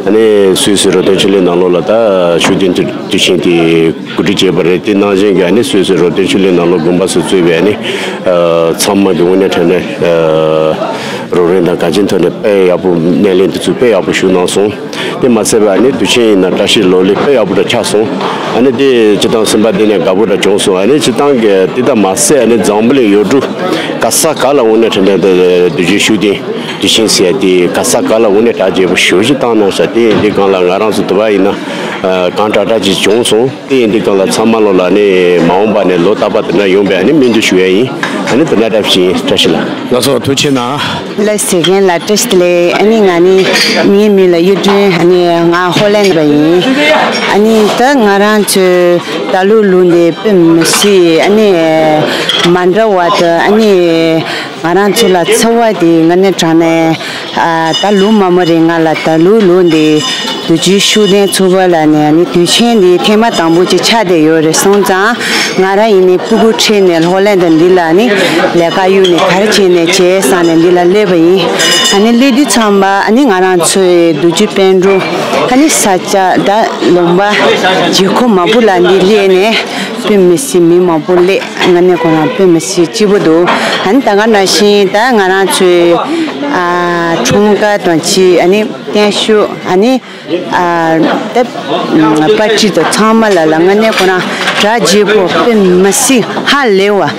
ཨ་ནི་སུད་སི་རབ་བརྟན་ཆོས་གླིང་ནང་ལོགས་ལ་ད་ཤུགས་ལྡན་དུས་ཆེན་དེ་གོ་སྒྲིག་བྱས་པ་རེད། དེ་ནང་བཞིན་གྱི་ཨ་ནི་སུད་སི་རབ་བརྟན་ཆོས་གླིང་ནང་ལོགས་དགོན་པ་སུ་གཙོས་པའི་ཨ་ནི་ཚང་མ་གི་དངོས་གནས་དྲང་གནས་རོགས་རམ་དང་གང་ཅིའི་ཐོག་ནས་དཔེ་ཡག་པོ་སྣེ་ལེན་དེ་ཚོ་དཔེ་ཡག་པོ་ཞུས་གནང་སོང་། དེ་མ་ཟད་པ་ཨ་ནི་དུས་ཆེན་ཡིན་ན་བཀྲ་ཤིས་ལོ་ལེགས་དཔེ་ཡག་པོ་འདྲ་ཆགས་སོང་། ཨ་ནི་དེ་སྤྱིར་བཏང་སེམས་པ་དེ་ནས་དགའ་པོ་འདྲ་བྱུང་སོང་། ཨ་ནི་སྤྱིར་བཏང་གི་དེ་དང་མ་ཟད་ཨ་ནི་འཛམ་བུ་གླིང་ཡུལ་གྲུ་ག་ས་ག་ལ་དངོས་གནས་དྲང་གནས་དེ་དུས་ཆེན་ཤུགས་ལྡན་དུས་ཆེན་ཟེར་ཡ་དེ་ག་ས་ག་ལ་དངོས་གནས་གྲ་རྒྱས་པོ་ཞེ་པོ་ཅིག་བཏང་གནང་ཤག་དེ་ཡིན་དུས་སྒང་ལ་ང་རང་ཚོ་དུ་བ་ཡིན་ན་གང་དྲག་དྲག་ཅིག་བྱུང་སོང་། དེ་ཡིན་དུས་སྒང་ལ་ཚང་མ་ལོ་ལ་ནི་མ་འོངས་པ་ནས་ལོ་རྟག་པ་དེ་འདྲ་ཡོང་བའི་ཨ་ནི་སྨོན་འདུན་ཞུ་ཡ་ཡིན། ཨ་ནི་དེ་འདྲ་འདྲ་ཞིག་ཡིན། བཀྲ་ཤིས་ལགས། ལགས་སོ། ཐུགས་རྗེ་གནང་། ལགས་སོ། རྒན་ལགས་བཀྲ་ཤིས་བདེ་ལེགས། ཨ་ནི་ང་ནི་ངའི་མིང་ལ་གཡུ་སྒྲོན། ཨ་ནི་ང་ཧོ་ལན་པ་ཡིན། ཨ་ནི་ད་ང་རང་ཚོའི་ད་ལོ་ལོ་འདི་དཔེ་མི་སྲིད་ཨ་ནི་མ་འདྲ་བ་དང་ཨ་ནི་ང་རང་ཚོ་ལ་འཚེ་བ་དེ་ང་ནི་དྲང་གནས་ཨ་ད་ལོ་མང་པོ་རིང་ང་ལ་ད་ལོ་ལོ་འདི་དུས་ཆེན་ཤུགས་ལྡན་ཚོགས་པ་ལ་ནི་ཨ་ནི་དུས་ཆེན་འདི་ཐེངས་མ་དང་པོ་ཅིག་ཆགས་བསྡད་ཡོད་རེད། སོང་ཙང་ང་རང་ཡིན་ནི་སྤུ་གུ་ཁྲིད་ནས་ཧོ་ལན་ད་འདི་ལ་ནི་ལས་ཀ་གཡུག་ནས་ག་རེ་བྱས་ནས་བྱས་བསམ་ནས་འདི་ལ་སླེབས་པ་ཡིན། ཨ་ནི་སླེབས་དུས་ཙམ་པ་ཨ་ནི་ང་རང་ཚོའི་རྡོ་རྗེ་སྤུན་གྲོགས་ཨ་ནི་ས་སྐྱ་ད་ལུང་པ་རྒྱལ་ཁབ་མང་པོ་ལ་འདི་སླེབས་ནས་དཔེ་མི་སྲིད་མི་མང་པོ་སླེབས། ང་ནི་ཁོ་རང་དཔེ་མི་སྲིད་སྐྱིད་པོ་འདུག་ཨ་ནི་ད་ག་ནང་བཞིན་ད་ང་རང་ཚོའི་ཨ་འཁྲུངས་སྐར་དང་ཅི་ཨ་ནི་བརྟན་བཞུགས་ཨ་ནི་ཨ་ད་པར་ཊི་དང་ཚང་མ་ལ་ལ་ང་ནི་ཁོ་རང་གྲ་རྒྱས་པོ་དཔེ་མི་སྲིད་ཧ་ལས་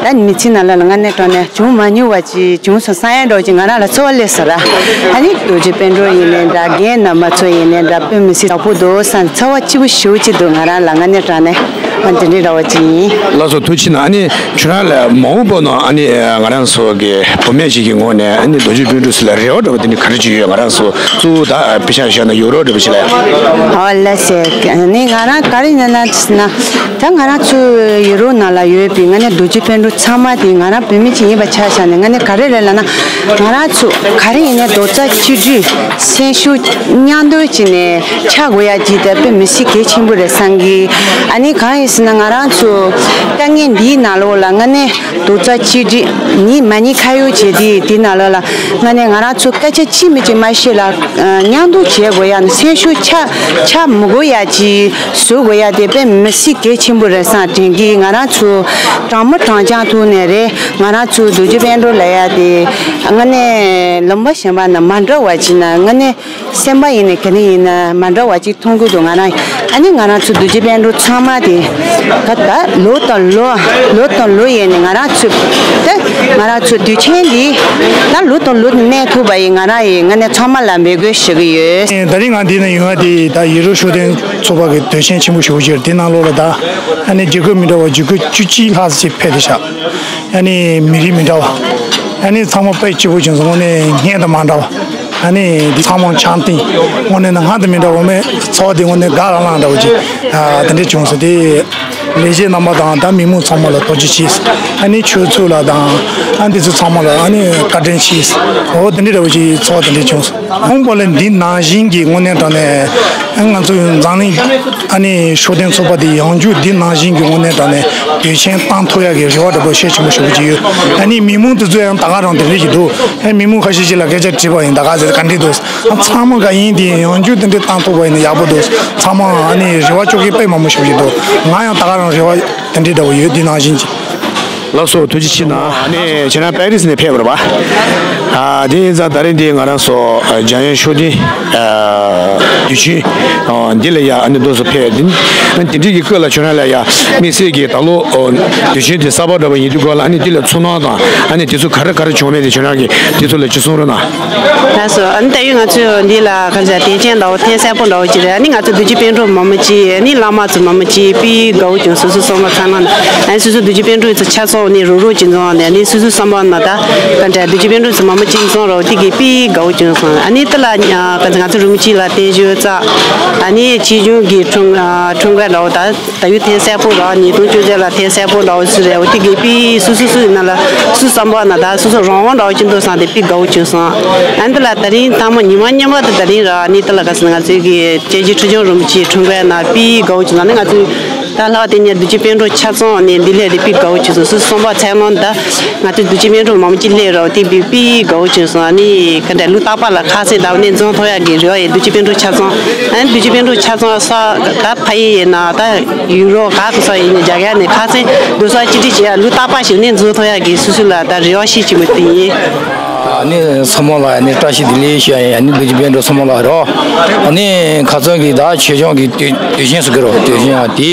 པ། ད་མི་ཚེ་ནང་ལ་ལ་ང་ནི་དྲང་གནས་བྱུང་མ་མྱོང་བ་ཅིག་བྱུང་སོང་བསམ་ཡ་འདྲ་ཅིག་ང་རང་ལ་ཚོར་བ་སླེབས་སོང་ར། ཨ་ནི་རྡོ་རྗེ་སྤུན་གྲོགས་ཡིན་ནའི་འདྲ་རྒན་རྣམ་པ་ཚོ་ཡིན་ནའི་འདྲ་དཔེ་མི་སྲིད་ཡག་པོ་འདུག་བསམ་ཚོར་བ་སྐྱིད་པོ་ཞེ་པོ་ཅིག་འདུག་ང་རང་ལ་ང་ནི་དྲང་གནས་ཨ་དེ་འདྲའི་འདྲ་བ་ཅིག་ཡིན། ལགས་སོ། ཐུགས་རྗེ་གནང་། ཨ་ནི་ཁྱོད་རང་ལ་མ་འོངས་པ་ནང་ཨ་ནི་ང་རང་ཚོ་གི་བུད་མེད་ཅིག་གི་ངོས་ནས་ཨ་ནི་རྡོ་རྗེ་སྤུན་གྲོགས་ཚོ་ལ་རེ་བ་འདྲ་བ་དེ་ནི་ག་རེ་ཅིག་ཡོད། ང་རང་ཚོ་གཙོ་བོ་ད་དཔེ་ཆ་བཞག་ན་ཡུ་རོབ་འདྲ་བ་ཅིག་ལ་ཡ། ཨོ་ལགས་སེ། ཨ་ནི་ང་རང་ག་རེ་ཡིན་ན་ཟེར་ན། ད་ང་རང་ཚོ་ཡུ་རོབ་ནང་ལ་ཡོད་པའི་ང་ནི་རྡོ་རྗེ་སྤུན་གྲོགས་ཚང་མ་དེ་ང་རང་བུད་མེད་ཅིག་ཡིན་པ་ཆ་བཞག་ནས་ང་ནི་ག་རེ་རེད་ལབ་ན། ང་རང་ཚོ་ག་རེ་ཡིན་ནའི་རྡོག་རྩ་གཅིག་སྒྲིལ་སེམས་ཤུགས་མཉམ་འདུས་བྱས་ནས་ཆགས་དགོས་ཡ་ཅིག་ད་དཔེ་མི་སྲིད་གལ་ཆེན་པོ་རེད་བསམ་གི། ཨ་ནི་གང་ཡིན་ཟེར་ན་ང་རང་ཚོ་དཀའ་ངལ་འདིའི་ནང་ལོགས་ལ་ང་ནི་རྡོག་རྩ་གཅིག་སྒྲིལ་ཉིན་མ་ཉིན་ཁ་ཡོག་བྱས་དེ་དེའི་ནང་ལོགས་ལ་ང་ནི་ང་རང་ཚོ་སྐད་ཆ་གཅིག་མི་གཅིག་མ་བཤད་ལ་མཉམ་དུ་བྱེད་དགོས་ཡ་ནི་སེམས་ཤུགས་ཆག་ཆག་མི་དགོས་ཡ་ཅིག་བཟོ་དགོས་ཡ་དེ་དཔེ་མི་སྲིད་གལ་ཆེན་པོ་རེད་བསམ་དྲན་གི། ང་རང་ཚོ་གྲངས་མི་གྲངས་ཆང་ཐོག་ནས་རེད། ང་རང་ཚོ་རྡོ་རྗེ་སྤུན་གྲོགས་ལབ་ཡ་དེ་ང་ནི་ལུང་པ་གཞན་པ་ན་མ་འདྲ་བ་ཅིག་ན་ང་ནི་སེམས་པ་ཡིན་ནའི་ག་ནས་ཡིན་ན་མ་འདྲ་བ་ཅིག་མཐོང་གི་འདུག་ང་རང་ ཨ་ནི་ང་རང་ཚོ་རྡོ་རྗེ་སྤུན་གྲོགས་ཚང་མ་དེ་ད་ད་ལོ་དང་ལོ་ལོ་དང་ལོ་ཡས་ནས་ང་རང་ཚོ་ད་ང་རང་ཚོ་དུས་ཆེན་འདི་ད་ལོ་དང་ལོ་གནས་ཐུབ་པ་ཡི་ང་རང་ཡི་ང་ནས་ཚང་མ་ལ་འབོད་སྐུལ་ཞུ་གི་ཡོད། ད་རིང་ང་འདི་ན་ཡོང་བ་དེ་ད་ཡུ་རོབ་ཤུགས་ལྡན་ཚོགས་པ་གི་དུས་ཆེན་ཆེན་པོ་ཞེ་པོ་ཅིག་རེད། དེ་ནང་ལོགས་ལ་ད་ཨ་ནི་རྒྱལ་ཁབ་མི་འདྲ་བ་རྒྱལ་ཁབ་བཅུ་གཅིག་ལྷག་ཙམ་ཅིག་ཕེབས་ཏེ་བཞག་ཨ་ནི་མི་རིགས་མི་འདྲ་བ། ཨ་ནི་ཚང་མ་དཔེ་སྐྱིད་པོ་བྱུང་སོང་། དངོས་གནས་སྔོན་དང་མ་འདྲ་བ། ཨ་ནི་འདི་ཚང་མ་འཆམ་མཐུན། དངོས་གནས་ན་སྔར་དང་མི་འདྲ་བ་མེད། ཚོགས་འདི་དངོས་གནས་དགའ་ལྷང་ལྷང་འདྲ་བོ་ཅིག་ཨ་དེ་འདྲས་བྱུང་སོང་། དེ་ལས་བྱེད་རྣམ་པ་དང་ད་མི་མང་ཚང་མ་ལ་ཐུགས་རྗེ་ཆེ། ཨ་ནི་ཆོས་ཚོགས་ལ་དང་ཨ་འདི་ཚོ་ཚང་མ་ལ་ཨ་ནི་བཀའ་དྲིན་ཆེ། འོ་དེ་འདྲས་འདྲ་བོ་ཅིག་ཚོགས་དེ་འདྲས་བྱུང་སོང་། ཁོང་པོ་ལ་འདི་ནང་བཞིན་གྱི་དངོས་གནས་དྲང་གནས་ང་ཚོ་འཛམ་གླིང་ཨ་ནི་ཤུགས་ལྡན་ཚོགས་པ་འདི་ཡང་བསྐྱར་འདི་ནང་བཞིན་གྱི་དངོས་གནས་དྲང་གནས་དུས་ཆེན་བཏང་ཐུབ་ཡག་གི་རེ་བ་འདྲ་པོ་ཤས་ཆེན་པོ་ཞུ་གི་ཡོད། ཨ་ནི་མི་མང་དེ་ཚོ་ཡང་ད་ག་རང་དེ་འདྲ་ཞིག་འདུག་ཨ་མི་མང་ཁ་ཤས་ཤིག་ལ་སྐད་ཆ་དྲིས་པ་ཡིན། ད་ག་ཟེར་ག་འདྲ་འདུག་ཨ་ཚང་མ་ག་ཡིན་དེ་ཡང་བསྐྱར་དེ་འདྲ་བཏང་ཐུབ་པ་ཡིན་ན་ཡག་པོ་འདུག་ཚང་མ་ཨ་ནི་རེ་བ་ཅོག་གི་དཔེ་མང་པོ་ཞུ་གི་འདུག་ང་ཡང་ད་ག་རང་རེ་བ་དེ་འདྲ་འདྲ་པོ་ཡོད། འདི་ནང་བཞིན་གྱི། ལགས་སོ། ཐུགས་རྗེ་ཆེ་གནང་། ཨ་ནི་ཁྱེད་རང་པེ་རིས་ནས་ཕེབས་པ་རེད་པ། ཨ་དེ་ཡིན་ཙང་ད་རིང་འདི་ང་རང་ཚོ་འཇམ་དབྱངས་ཤུགས་ལྡན་དུས་ཆེན་འདི་ལ་ཡ་ཨ་ནི་རྡོ་སོ་ཕེབས་དེ་དེ་འདྲའི་གི་སྐོར་ལ་ཁྱོད་རང་ལ་ཡ་དམིགས་བསལ་གྱི་ད་ལོ་དུས་ཆེན་དེ་གསར་པ་འདྲ་པོ་ཡིན་དུས་སྐོར་ལ་ཨ་ནི་འདི་ལ་ཚོར་སྣང་དང་ཨ་ནི་དེ་ཚོ་ག་རེ་ག་རེ་བྱུང་མེད་དེ་ཁྱོད་རང་གིས་དེ་ཚོ་ལ་ཅིག་གསུང་རོགས་གནང་། ལགས་སོ། ཨ་ནི་ད་ཡོད་ང་ཚོས་འདི་ལ་ག་རེ་ཟེར་དད་ཅན་འདྲ་བོ་ཐེངས་གསལ་པོ་འདྲ་བོ་ཅིག་རེད། ཨ་ནི་ང་ཚོ་རྡོ་རྗེ་སྤུན་གྲོགས་མང་པོ་ཅིག་ཨ་ནི་བླ་མ་ཚོ་མང་པོ་ཅིག་དཔེ་དགའ་བོ་བྱུང་། སོ་སོ་བསམ་པ་ཚང་ན་ཨ་ནི་སོ་སོ་རྡོ་རྗེ་སྤུན་གྲོགས་ཚོ་ཆ་ཚང་ནས་རོགས་རོགས་ཅིག་འཛོམས་ནས་ཨ་ནི་སོ་སོ་བསམ་པ་ན་ད་ག་འདྲ་རྡོ་རྗེ་སྤུན་གྲོགས་ཚོ་མང་པོ་ཅིག་འཛོམས་རོགས་དེ་གི་དཔེ་དགའ་བོ་བྱུང་སོང་། ཨ་ནི་དེ་ལ་ག་ཚོད་ང་ཚོ་རིན་པོ་ཆེ་ལ་བརྟན་བཞུགས་བསྩལ། ཨ་ནི་ཆོས་འབྱུང་གི་འཁྲུངས་འཁྲུངས་སྐར་འདྲ་བོ་ད། ད་ཡོད་ཐེངས་གསལ་པོ་ར་ཉིས་སྟོང་བཅོ་བརྒྱད་ལ་ཐེངས་གསལ་པོ་འདྲ་བོ་ཞིག་རེད། འོ་དེ་གི་དཔེ་སུ་སུ་སུ་ཡིན་ན་ལ་སུ་བསམ་པ་ན་ད་སུ་སུ་རང་དབང་འདྲ་བོ་ཅིག་འདུག་བསམ་དེ་དཔེ་དགའ་བོ་བྱུང་སོང་། ཨ་འདི་ལ་ད་རིང་ཐ་མ་ཉི་མ་མཉམ་པ་དེ་ད་རིང་ར་ནི་དེ་ལ་ག་ཟེར་ང་ཚོའི་གི་སྐྱབས་རྗེ་ཁྲི་བྱང་རིན་པོ་ཆེའི་འཁྲུངས་སྐར་ན་དཔེ་དགའ་བོ་བྱུང་སོང་། ཨ་ནི་ང་ཚོའི་ད་ལྷག་དེ་ཉིད་རྡོ་རྗེ་སྤུན་གྲོགས་ཆ་ཚང་ནས་འདི་ལས་དེ་དཔེ་དགའ་བོ་བྱུང་སོང་། སུ་བསམ་པ་ཚད་མ་ད་ང་ཚོའི་རྡོ་རྗེ་སྤུན་གྲོགས་མང་པོ་ཅིག་སླེབས་ར་འོ་དེ་དཔེ་དཔེ་དགའ་བོ་བྱུང་སོང་། ཨ་ནི་ག་འདྲ་ལུ་རྟག་པ་ལ་ཁ་སེང་ད་ནས་འཛོམས་ཐུབ་ཡག་གི་རེ་བ་ཡོད། རྡོ་རྗེ་སྤུན་གྲོགས་ཆ་ཚང་། ཨ་ནི་རྡོ་རྗེ་སྤུན་གྲོགས་ཆ་ཚང་ས་ད་ཕ་ཡི་ཡིན་ན་ད། ཡུ་རོབ་ག་གི་ས་ཡིན་ནའི་རྒྱ་གར་ནས་ཁ་སང་རྡོ་སོལ་གཅིག་སྒྲིལ་བྱེད་ཡ་ལུ་རྟག་པ་ཞིག་ནས་འཛོམས་ཐུབ་ཡ་གི་སུ་སུ་ལ་ད་རེ་བ་ཤེས་ཀྱི་མི་དེ་ཡིན། ཨ་ནི་ཚང་མ་ལ་ཨ་ནི་བཀྲ་ཤིས་བདེ་ལེགས་ཞུ་ཡ་ཡིན། ཨ་ནི་རྡོ་རྗེ་སྤུན་གྲོགས་ཚང་མ་ལ་རོ། ཨ་ནི་ཁ་སང་གི་ད་ཆོས་སྐྱོང་གི་དུས་དུས་ཆེན་ཟེར་གི་རོ། དུས་ཆེན་ཡང་དེ་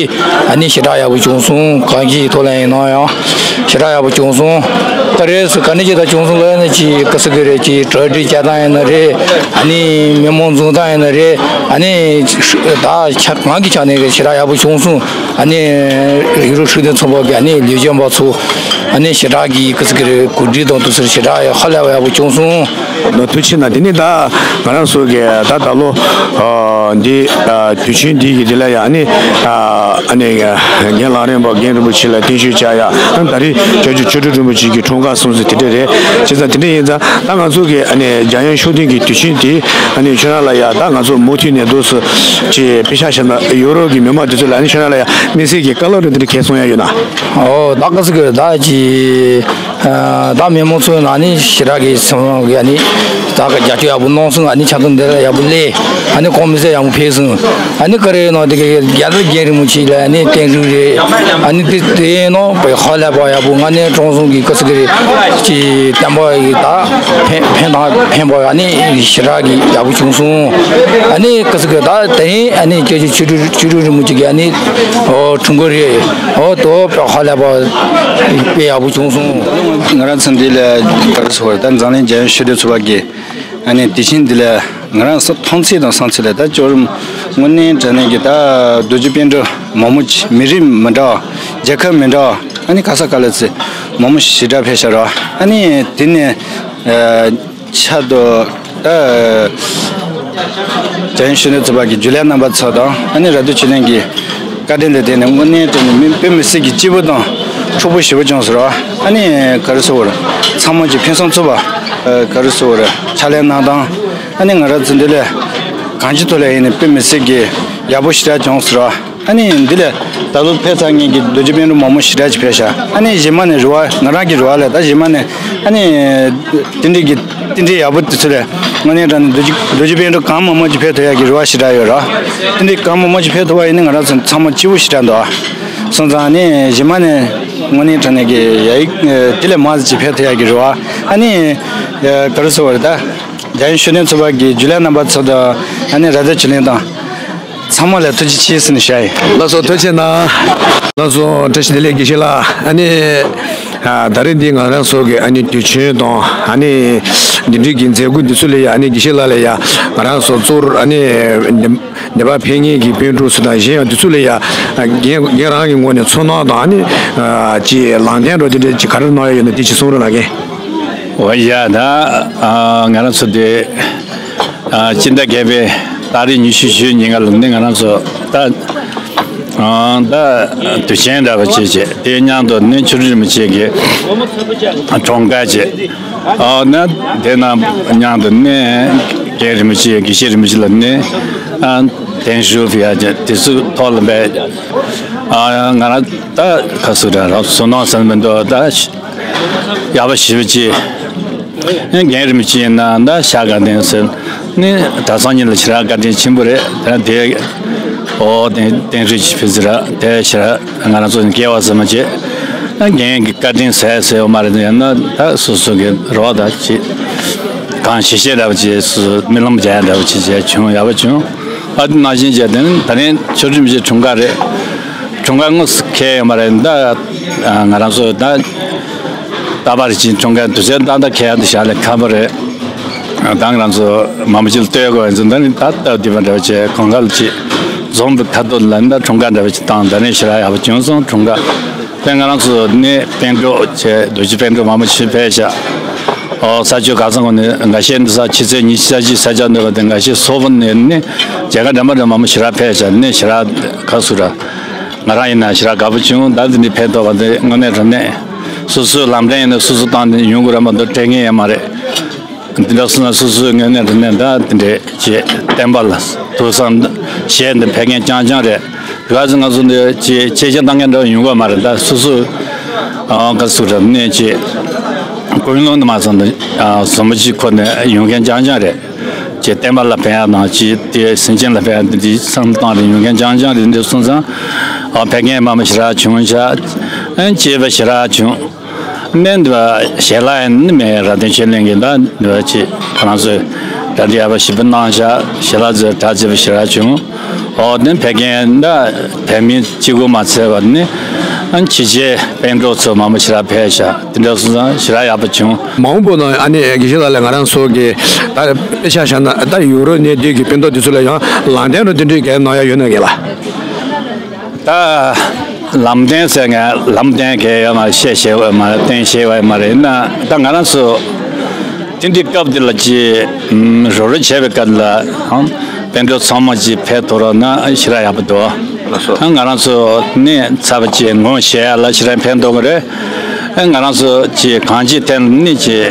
ཨ་ནི་ཞེ་དྲག་ཡག་པོ་བྱུང་སོང་། གང་ཅིའི་ཐོག་ལ་ཡིན་ན་ཡང་ཞེ་དྲག་ཡག་པོ་བྱུང་སོང་། ད་རེས་སུ་ག་ནས་ཅི་ད་བྱུང་སོང་ལ་ཡིན་ན་ཅི་ག་ཟེར་གི་རེད། ཅི་གྲ་སྒྲིག་བྱེད་སྟངས་ཡིན་ན་རེད། ཨ་ནི་མི་མང་འཛོམས་སྟངས་ཡིན་ན་རེད། ཨ་ནི་ད་ཆ་ང་གི་ཆ་ནས་ཞེ་དྲག་ཡག་པོ་བྱུང་སོང་། ཨ་ནི་ཡུ་རོབ་ཤུགས་ལྡན་ཚོགས་པ་གི་ཨ་ནི་ལས་བྱེད་པ་ཚོ་ཨ་ནི་ཞེ་དྲག་གི་གི་ཚིག་གི་རེད། གོ་སྒྲིག་དང་དུ་ཟེར་ཞེ་དྲག་ཧ་ལས་པ་ཡག་པོ་བྱུང་སོང་། ནོར་ཐུགས་ཆེ་ན། དེ་ནི་ད་ང་རང་ཚོ་གི་ད་ད་ལོ་འདི་དུས་ཆེན་འདི་གི་དེ་ལ་ཡ་ཨ་ནི་ཨ་ནི་རྒན་ལགས་རིམ་པ་རྒན་རིན་པོ་ཆེ་ལ་བརྟན་བཞུགས་བྱ་ཡ། ཨ་ནི་ད་རེས་སྐྱབས་རྗེ་ཆོས་སྒྲོན་རིན་པོ་ཆེ་གི་འཁྲུངས་སྐར་སོང་ཚེ་དེ་འདྲ་རེད། བྱས་ཙང་དེ་འདྲ་ཡིན་ཙང་ད་ང་ཚོ་གི་ཨ་ནི་འཇམ་དབྱངས་ཤུགས་ལྡན་གི་དུས་ཆེན་དེ་ཨ་ནི་ཁྱོད་རང་ལ་ཡ་ད་ང་ཚོ་མུ་མཐུད་ནས་འདུག་སུ་ཅེས་དཔེ་ཆ་བཞག་ན་ཡོ་རོབ་ཀྱི་མི་མང་དེ་ཚོ་ལ་ཨ་ནི་ཁྱོད་རང་ལ་ཡ་དམིགས་བསལ་གྱི་བཀའ་སློབ་རེ་འདི་འདྲ་གལ་གསུང་ཡ་ཡོད་ན། ཨོ་ད་ག་ཟེར་གི་ད་ཅི་ད་མི་མང་ཚོའི་ནང་ནས་ཞེ་དྲག་གི་སེམས་ནང་གི་ཨ་ནི་ད་ག་རྒྱབ་སྐྱོར་ཡག་པོ་གནང་སོང་། ཨ་ནི་ཆ་ཚང་འདི་ལ་ཡག་པོ་སླེབས། ཨ་ནི་ཁོང་མི་ཚེ་ཡག་པོ་ཕེབས་སོང་། ཨ་ནི་ཀ་རེ་ནང་དེ་ག་རྒྱ་ལ་རྒྱལ་རིན་པོ་ཆེ་ལ་ཨ་ནི་བརྟན་བཞུགས་རེད། ཨ་ནི་དེ་དེ་ནང་པའི་ཧ་ལས་པ་ཡག་པོ་ང་ནས་ཀྲོང་སོང་གི་ག་ཟེར་གི་རེད། ཅི་བསྟན་པ་ཡི་ད་ཕན་ཕན་དང་ཕན་པ་ཨ་ནི་ཞེ་དྲག་གི་ཡག་པོ་བྱུང་སོང་། ཨ་ནི་ག་ཟེར་གི་ད་དེ་རིང་ཨ་ནི་སྐྱབས་རྗེ་ཆོས་སྒྲོན་ཆོས་སྒྲོན་རིན་པོ་ཆེ་གི་ཨ་ནི་འཁྲུངས་སྐར་རེད། ཨོ་དོ་པ་ཧ་ལས་པ་དཔེ་ཡག་པོ་བྱུང་སོང་། ང་རང་ཚོ་འདི་ལ་ག་རེ་ཟེར་བ་ད་འཛམ་གླིང་རྒྱལ་ཡོངས་ཤུགས་ལྡན་ཚོགས་པ་གི་ཨ་ནི་དེ་བཞིན་འདི་ལ་ང་རང་ཚོ་མཐོང་ཚད་དང་བསམ་ཚད་ལ་ད་ཅོག་རིམ་དངོས་གནས་དྲང་གནས་ཀྱི་ད་རྡོ་རྗེ་སྤུན་གྲོགས་མང་པོ་ཅིག་མི་རིགས་མི་འདྲ་བ་རྒྱལ་ཁབ་མི་འདྲ་བ་ཨ་ནི་ག་ས་ག་ལ་ཚེ་མང་པོ་ཞེ་དྲག་ཕེབས་ཤག་ར། ཨ་ནི་དེ་ནས་ཆ་དོ་ད་རྒྱལ་ཡོངས་ཤུགས་ལྡན་ཚོགས་པ་གི་རྒྱུན་ལས་རྣམ་པ་ཚོ་དང་ཨ་ནི་ར་སྟོད་ཆོས་གླིང་གི་བཀའ་དྲིན་ལ་བརྟེན་ནས་དངོས་གནས་དྲང་གནས་མི་དཔེ་མི་སྲིད་ཀྱི་སྐྱིད་པོ་དང་འཁྲུག་པོ་ཞེ་པོ་བྱུང་ཟེར་བ། ཨ་ནི་ག་རེ་ཟེར་བ་རེད། ཚང་མ་གྱི་ཕུན་སུམ་ཚོགས་པ་ག་རེ་ཟེར་བ་རེད། ཕྱག་ལས་གནང་སྟངས་ཨ་ནི་ང་རང་ཚོ་འདི་ལས་གང་ཅི་ཐོག་ལས་ཡིན་ནའི་དཔེ་མི་སྲིད་ཀྱི་ཡག་པོ་ཞེ་དྲག་བྱུང་ཟེར་བ། ཨ་ནི་འདི་ལས་ད་ལོ་ཕེབས་ཚར་མཁན་གྱི་རྡོ་རྗེ་སྤུན་གྲོགས་མང་པོ་ཞེ་དྲག་ཅིག་ཕེབས་ཤག་ཨ་ནི་གཞན་མ་ནས་རེ་བ་ང་རང་གི་རེ་བ་ལས་ད་གཞན་མ་ནས་ཨ་ནི་དེ་འདྲའི་གི་དེ་འདྲའི་ཡག་པོ་དེ་ཚོ་ལས་དངོས་གནས་དྲང་གནས་རྡོ་རྗེ་རྡོ་རྗེ་སྤུན་གྲོགས་གང་མང་མང་ཅིག་ཕེབས་ཐུབ་ཡག་གི་རེ་བ་ཞེ་དྲག་ཡོད་ར། དེ་འདྲའི་གང་མང་མང་ཅིག་ཕེབས་ཐུབ་པ་ཡིན་ན་ང་རང་ཚོ་ཚང་མ་སྐྱིད་པོ་ཞེ་དྲག་འདུག་ཨ། སོང་ཙང་ཨ་ནི་གཞན་མ་ནས་དངོས་གནས་དྲང་གནས་ཀྱི་ཡ་ཡིག་དེ་ལས་མང་ཙམ་ཅིག་ཕེབས་ཐུབ་ཡག་གི་རེ་བ། ཨ་ནི་ག་རེ་ཟེར་བ་རེད་ད། རྒྱལ་ཡོངས་ཤུགས་ལྡན་ཚོགས་པ་གི་རྒྱུན་ལས་རྣམ་པ་ཚོ་དང་ཨ་ནི་ར་སྟོད་ཆོས་གླིང་དང་། ཚང་མ་ལ་ཐུགས་རྗེ་ཆེ་ཟེར་ནས་བཤད་ཡིན། ལགས་སོ། ཐུགས་རྗེ་གནང་། ལགས་སོ། བཀྲ་ཤིས་བདེ་ལེགས། དགེ་བཤེས་ལགས། ཨ་ནི། ཨ། ད་རེས་འདི་ང་རང་ཚོ་གི་ཨ་ནི་དུས་ཆེན་དང་ཨ་ནི་འདི་འདྲའི་གི་མཛད་སྒོ་འདི་ཚོ་ལ་ཡ། ཨ་ནི་དགེ་བཤེས་ལགས་ལ་ཡ། ང་རང་ཚོ་གཙོ་བོར་ཨ་ནི་ནད་པ་ཕེབས་མཁན་གྱི་སྤུན་གྲོགས་ཚོ་དང་། གཞན་ཡང་འདི་ཚོ་ལ་ཡ། རྒན་རྒན་རང་གི་ངོས་ནས་ཚོར་སྣང་དང་། ཨ་ནི། ཨ། ཅིག་ལམ་སྟོན་འདྲ་དེ་འདྲ་ཅིག་ག་རེ་གནང་ཡ་ཡོད་ན། དེ་ཅིག་གསུང་རོགས་གནང་གི། འོ་ཡ། ད། ཨ། ང་རང་ཚོ་དེ། ཨ། སྤྱི་ཟླ་བརྒྱད་པའི་ཏ་རིག་ཉི་ཤུ་བཞི་ཉིན་ཀ་ལ་ནི་ང་རང་ཚོ་ད། ཨ། ད་དུས་ཆེན་འདྲ་བ་བྱེད་བྱེད། དེ་མཉམ་དུ་ནི་ཆོས་རིན་པོ་ཆེ་གི་འཁྲུངས་སྐར་བྱེད། ཨ། ན་དེ་ན་མཉམ་དུ་ནི་རྒན་རིན་པོ་ཆེ། དགེ་བཤེས་རིན་པོ་ཆེ་ལ་ནི། ཨ། གདན་ཞུ་ཕུལ་ཡ་བྱེད། དེ་ཚོའི་ཐོག་ལ་བས། ཨ། ང་རང་ད་ག་ཟེར་དགོས་རེད། བསོད་ནམས་ཟེར་མི་འདུག་ད་ཡག་པོ་ཞེ་པོ་ཅིག་རྒན་རིན་པོ་ཆེ་ཡིན་ན་ད་ཤ་དགའ་ལྡན་ཟེར་ནི་གྲྭ་ཚང་གཉིས་ལ་ཞེ་དྲག་བཀའ་དྲིན་ཆེན་པོ་རེད། ད་དེ་འོ་དེ་རྟེན་འབྲེལ་གྱི་ཕུལ་ཟེར་ར། དེ་ཞེ་དྲག་ང་རང་ཚོ་སྐལ་བ་ཟེར་མ་བྱེད། རྒན་གྱི་བཀའ་དྲིན་ཟེར་ཟེར་བ་མ་རེད། ཡང་ན་ད་སོ་སོ་གི་རོགས་ད་ཅིག་གང་ཞེ་ཤེས་འདྲ་བ་ཅིག་སོ་སོ་རྨི་ལམ་རྒྱག་འདྲ་བ་ཅིག་བྱས་བྱུང་། ཡག་པོ་བྱུང་། ཨ། དེ་ནང་བཞིན་བྱས། དེ་ནི་ད་ནི་ཆོས་ཁྲིམས་ཀྱི་འཁྲུངས་སྐར་རེད། འཁྲུངས་སྐར་དངོས་སུ་འཁེལ་ཡོད་མ་རེད། ད་ང་རང་ཚོ་ད་རྟག་པར་ཅིག་འཁྲུངས་སྐར་དུས་ཚོད་ཏག་ཏག་འཁེལ་ཡ་དེ་ཞེ་དྲག་ཁག་པོ་རེད། ད་ང་རང་ཚོ་མང་པོ་ཅིག་ལ་ལྟོས་དགོས་ཡིན་ཙང་། ད་ནི་ད་སྟབས་བདེ་བ་འདྲ་བ་བྱས། གང་ག་ལ་ཅིག་འཛོམས་པའི་ཁ་ཐུག་ལ་ད་འཁྲུངས་སྐར་འདྲ་བ་ཅིག་བཏང་། ད་ནི་ཞེ་དྲག་ཡག་པོ་བྱུང་སོང་། འཁྲུངས་སྐར་དེ་ང་རང་ཚོ་ནི་པཎ་གྲུབ་བྱས། རྡོ་རྗེ་པཎ་གྲུབ་མང་པོ་ཅིག་ཕེབས་ཤག་ཨོ། ས་ཆ་ག་ས་གོ་ནས། འགའ་ཤས་འདི་ས་ཕྱི་ཚེས་ཉི་ཤུ་རྩ་གཅིག་ས་སྐྱ་འདོད་པ་དེ། འགའ་ཤས་སོག་པོ་ནས་ནི་མཇལ་ཁ་འདྲ་མི་འདྲ་མང་པོ་ཞེ་དྲག་ཕེབས་ཤག་ནི་ཞེ་དྲག་ག་ཟེར་དགོས་རེད། ང་རང་ཡིན་ན་ཞེ་དྲག་དགའ་པོ་བྱུང་། ད་འདི་འདྲ་ཕེབས་ཐུབ་པ་དེ་དངོས་གནས་དྲང་གནས། སོ་སོའི་ལམ་སྟོན་ཡིན་ན་སོ་སོ་བཏང་ནས་ཡོང་དགོས་རེད་མ་གཏོགས་སྤྲད་མཁན་ཡོད་མ་རེད། འདི་འདྲ་སོང་ན་སོ་སོའི་དངོས་གནས་དྲང་གནས་ད་འདི་འདྲ་ཅིག་བསྟན་པ་ལ་ཐུགས་བསམ་བཞེས་ནས་ཕེབས་མཁན་རྐྱང་རྐྱང་རེད། ག་ཚོད་ང་ཚོ་འདི་ཅིག་ཆེ་ཆེ་བཏང་མཁན་འདྲ་ཡོང་གི་མ་རེད། ད་སོ་སོ། ཨ། ག་ཟེར་དགོས་རེད། ནས་ཅིག་ཀུན་སློང་དུ་མ་སོང་ན། ཨ། བཟང་པོ་ཅིག་ཁོ་ནས་ཡོང་མཁན་རྐྱང་རྐྱང་རེད། ཅིག་བསྟན་པ་ལ་ཕན་ཡ་དང་། ཅིག་དེ་སེམས་ཅན་ལ་ཕན་ཡ་དེ་འདྲའི་བསམ་བློ་བཏང་ནས་ཡོང་མཁན་རྐྱང་རྐྱང་རེད། འདི་སོང་ཙང་། ཨ། ཕེབས་མཁན་མང་པོ་ཞེ་དྲག་བྱུང་ཤག་ཨ། སྐྱིད་པ་ཞེ་དྲག་བྱུང་། ནས་འདི་བ་ཞལ་ལག་ཡང་ནི་མེད། ར་དན་ཆོས་གླིང་གི་ད་འདི་བ་ཅིག་ཁོ་རང་ཚོས་གྲ་སྒྲིག་ཡག་པོ་ཞེ་པོ་གནང་ཤག་ཞལ་ལག་ཚོས་གྲ་རྩིས་པོ་ཞེ་དྲག་བྱུང་། ཨོ། དེ་ཕེབས་མཁན་ད་བོད་མི་གཅིག་པུ་མ་ཚད་པ་ནི། ཨ། ཕྱི་རྒྱལ་པཎ་གྲུབ་ཚོ་མང་པོ་ཞེ་དྲག་ཕེབས་ཤག་དེ་འདྲ་སོང་ཙང་ཞེ་དྲག་ཡག་པོ་བྱུང་། མ་འོངས་པ་ན་ཨ་ནི་དགེ་བཤེས་ལགས་ལ་ང་རང་ཚོ་གི་ད་དཔེ་ཆ་བཞག་ན། ད་ཡུ་རོབ་ནས་འདི་གི་སྤུན་ཟླ་འདི་ཚོ་ལ་ཡང་ལམ་སྟོན་འདྲ་དེ་འདྲའི་གང་གནང་ཡ་ཡོད་ན་གི་ལགས། ད་ལམ་སྟོན་ཟེར་ང་ལམ་སྟོན་གང་ཡོད་མ་རེད། བཤད་ཤེས་པ་མ་རེད། སྟོན་ཤེས་པ་མ་རེད། ན་ད་ང་རང་ཚོ་དེ་འདྲའི་སྐབས་འདི་ལ་ཅིག་རོགས་རོགས་བྱས་པའི་སྐབས་ལ་ཨང་། པཎ་གྲུབ་ཚང་མ་ཅིག་ཕེབས་ཐུབ་རོགས་ན་ཞེ་དྲག་ཡག་པོ་འདུག་ལགས་སོ། ཨ། ང་རང་ཚོ་ནི་ཚ་བ་ཅིག་ངོ་ཤེས་ཡ་ལ་ཞེ་དྲག་ཕན་ཐོགས་ཀྱི་རེད། ཨ། ང་རང་ཚོ་ཅིག་གང་ཅིག་ཐད་ནི་ཅིག་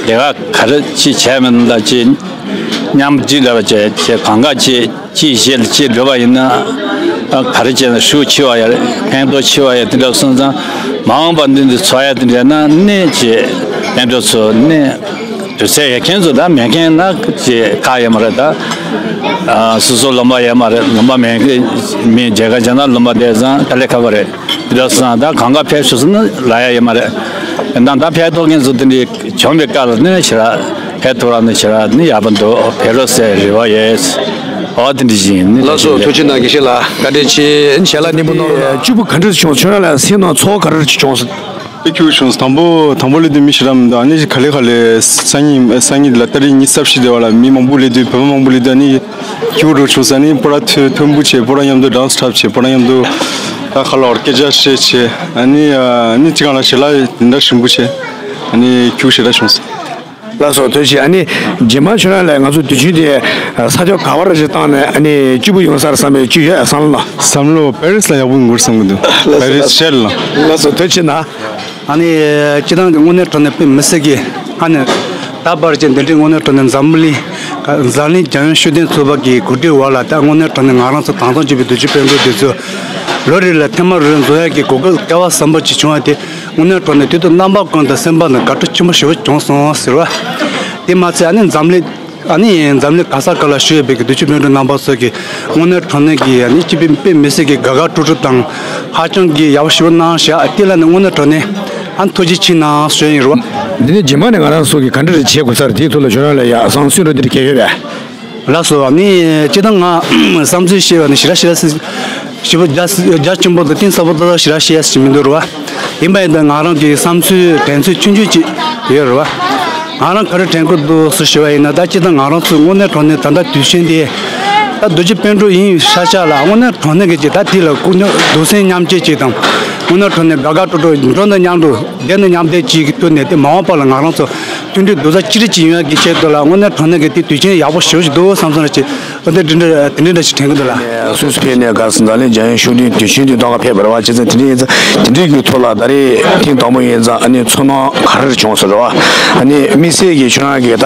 ལས་ཀ་ག་རེ་ཅིག་བྱས་མིན་ལ་ཅིག་མཉམ་སྒྲིག་འདྲ་བ་བྱས་བྱས། གང་ག་ཅིག་གཅིག་གཞན་ལ་གཅིག་སྒྲུབ་པ་ཡིན་ན། ཨ། ག་རེ་བྱས་ན་ཤུགས་ཆེ་བ་ཡ་རེད། ཕན་ཐོགས་ཆེ་བ་ཡ་དེ་འདྲ་སོང་ཙང་། མ་འོངས་པ་འདི་འདི་ཚོགས་ཡ་དེ་འདྲ་ན་ནི་ཅིག་པཎ་གྲུབ་ཚོ་ནི་དུས་ཚོད་ཡོད་མཁན་ཚོ། ད་མེད་མཁན་ན་ཅིག་ཁག་ཡོད་མ་རེད། ད། ཨ། སོ་སོ་ལུང་པ་ཡོད་མ་རེད། ལུང་པ་མེད་མཁན་མི་མཇལ་ཁ་བྱས་ན་ལུང་པ་དེ་ཚང་དཀའ་ལས་ཁག་པོ་རེད། དེ་འདྲ་སོང་ཙང་ད་གང་ག་ཕེབས་ཤོག་ཟེར་ན་ལབ་ཡ་ཡོད་མ་རེད། ད་ད་ཕེབས་ཐུབ་མཁན་ཚོ་དེ་འདྲ་བྱུང་བའི་སྐབས་ལ་ནི་ཞེ་དྲག་ཕེབས་ཐུབ་ར་ནི་ཞེ་དྲག་ནི་ཡག་པོ་འདུག་ཕེབས་རོགས་ཟེར་རེ་བ་ཡོད། ཨོ། དེ་འདྲ་ཞིག་ཡིན། ལགས་སོ། ཐུགས་རྗེ་གནང་། དགེ་བཤེས་ལགས་བཀའ་དྲིན་ཆེ། ཞལ་ལག་སྙིང་པོ་གནང་རོགས། བཅུ་པོ་ག་འདྲ་བྱུང་། ཁྱོད་རང་ལ་སེམས་ནང་ཚོར་བ་ག་རེ་བྱུང་སོང་། དཔེ་སྐྱིད་པོ་བྱུང་སོང་། དང་པོ་དང་པོ་སླེབས་དུས་མི་ཞེ་དྲག་མི་འདུག་ཨ་ནི་ག་ལེ་ག་ལེ་སང་ཉིན་སང་ཉིན་ལ་ཏ་རིག་ཉི་ཤུ་རྩ་བཞི་དེ་བ་ལ་མི་མང་པོ་སླེབས་དུས། བོད་པ་མང་པོ་སླེབས་དུས་ཨ་ནི་སྐྱིད་པོ་འདྲ་བྱུང་སོང་། ཨ་ནི་སྤོ་ར་ཐོན་ཐོན་པོ་བྱས། སྤོ་ར་མཉམ་དུ་ཌན་སི་འཁྲབ་བྱས། སྤོ་ར་མཉམ་དུ་ད་ཁ་ལ་ཨོར་ཀེ་སི་ཊི་བྱས་བྱས། ཨ་ནི་ཨ་ནི་ཅི་གང་ལ་ཞལ་ལག་དེ་འདྲ་ཞིམ་པོ་བྱས། ཨ་ནི་སྐྱིད་པོ་ཞེ་དྲག་བྱུང་སོང་། ལགས་སོ། ཐུགས་རྗེ་ཆེ། ཨ་ནི་རྗེས་མ་ཁྱོད་རང་ལ་ང་ཚོ་དུས་ཆེན་དེ་ས་ཕྱོགས་ག་བར་ཞིག་བཏང་ནས་ཨ་ནི་སྐྱིད་པོ་ཡོང་ས་རེད་བསམ་པའི་ཅིག་ཡོད་བསམ་ལ། བསམ་བློ་པེ་རིས་ལ་ཡག་པོ་ཡོང་གི་རེད་བསམ་གི་འདུག་ལགས་སོ། པེ་རིས་ལགས་སོ། ཤར་ལ། ལགས་སོ། ཐུགས་རྗེ་ཆེ་གནང་། ཨ་ནི་སྤྱིར་བཏང་གི་དངོས་གནས་དྲང་གནས་དཔེ་མི་སྲིད་ཀྱི། ཨ་ནི་ད་བར་གྱི་འདི་འདྲའི་དངོས་གནས་དྲང་གནས་འཛམ་གླིང་། འཛམ་གླིང་རྒྱལ་ཡོངས་ཤུགས་ལྡན་ཚོགས་པ་གི་གོ་སྒྲིག་འོག་ལ། ད་དངོས་གནས་དྲང་གནས་ང་རང་ཚོ་དྭངས་གཙང་སྦྱིན་པའི་རྡོ་རྗེ་སྤུན་གྲོགས་འདི་ཚོ་ལོ་རེ་ལ་ཐེངས་མ་རེ་འཛོམས་ཡག་གི་གོ་སྐབས་སྐལ་བ་བཟང་པོ་ཅིག་བྱུང་བ་དེ། དངོས་གནས་དྲང་གནས་དུས་དང་རྣམ་པ་ཀུན་ཏུ་སེམས་པ་ནང་དགའ་སྤྲོ་ཆེན་པོ་ཞེ་པོ་བྱུང་སོང་ཟེར་བ། དེ་མ་ཚད་ཨ་ནི་འཛམ་གླིང་། ཨ་ནི་འཛམ་གླིང་ག་ས་ག་ལ་བཞུགས་ཡོད་པའི་གི་རྡོ་རྗེ་སྤུན་གྲོགས་རྣམ་པ་ཚོ་གིས་དངོས་གནས་དྲང་གནས་ཀྱི་ཨ་ནི་སྤྱི་པའི་དཔེ་མི་སྲིད་ཀྱི་དགའ་དགའ་སྤྲོ་སྤྲོ་དང་། ཧ་ཅང་གི་ཡག་པོ་ཞེ་པོ་གནང་ཤག་དེ་ལ་ནི་དངོས་གནས་དྲང་གནས་ཨ་ནི་ཐུགས་རྗེ་ཆེ་གནང་ཞུ་ཡ་ཡིན་རོ། འདི་ནི་རྗེས་མ་ནས་ང་རང་ཚོ་གིས་ག་འདྲ་རེ་བྱེད་དགོས་ས་རེད། དེའི་ཐོག་ལ་ཁྱོད་རང་ལ་ཡ་བསམ་ཚུལ་འདྲ་འདི་འདྲ་གང་ཡོད་པས། ལགས་སོ། ཨ་ནི་སྤྱིར་བཏང་ང་བསམ་ཚུལ་བཤད་པ་ནི་ཞེ་དྲག་ཞེ་དྲག་ཞིབ་པོ་རྒྱ་རྒྱ་ཆེན་པོ་དང་གཏིང་ཟབ་པོ་ཏག་ཏག་ཞེ་དྲག་བཤད་ཡ་ཞིག་མི་འདུག་རེད་བ། ཡིན་པ་ཡིན་ད་ང་རང་གི་བསམ་ཚུལ་དྲན་ཚུལ་ཆུང་ཆུང་ཅིག་ཡོད་རེད་བ། ང་རང་ག་རེ་དྲན་གྱི་འདུག་ཟེར་ཞུ་བ་ཡིན་ན། ད་སྤྱིར་བཏང་ང་རང་ཚོ་དངོས་གནས་དྲང་གནས་ད་ལྟ་དུས་ཆེན་འདི་ད་རྡོ་རྗེ་སྤུན་གྲོགས་ཡིན་ཤག་ཤག་ལ། དངོས་གནས་དྲང་གནས་ཀྱི་ཅིག་ད་དེ་ལ་སྐུ་མདུན་སེམས་མཉམ་སྐྱེད་ཅིག་དང་། དངོས་གནས་དྲང་གནས་དགའ་དགའ་སྤྲོ་སྤྲོ་འགྲོ་ན་མཉམ་དུ་བསྡད་ན་མཉམ་བསྡད་ཅིག་གི་ཐོག་ནས་དེ་མ་འོངས་པ་ལ་ང་རང་ཚོ་མཐུན་སྒྲིལ་རྡོག་རྩ་གཅིག་སྒྲིལ་ཅིག་ཡོང་ཡ་གི་ཆེད་དུ་ལ། དངོས་གནས་དྲང་གནས་ཀྱི་དེ་དུས་ཆེན་ཡག་པོ་ཞེ་པོ་ཅིག་འདུག་བསམ་བསམ་ར་ཅིག་འོ་དེ་འདྲ་འདྲ་དེ་འདྲ་འདྲ་ཞིག་དྲན་གྱི་འདུག་ལ། སུད་སི་ཕེབས་ནས་ག་སེ་འཛམ་གླིང་རྒྱལ་ཡོངས་ཤུགས་ལྡན་དུས་ཆེན་དེ་གཏོང་ག་ཕེབས་པ་རེད་བ། བྱས་ཙང་དེ་འདྲ་ཡིན་ཙང་དེ་འདྲའི་གི་ཐོག་ལ་ད་རེས་ཐེངས་དང་པོ་ཡིན་ཙང་ཨ་ནི་ཚོར་སྣང་ག་རེ་བྱུང་སོང་རེད་བ། ཨ་ནི་དམིགས་བསལ་གྱི་ཁྱོད་རང་གི་ད་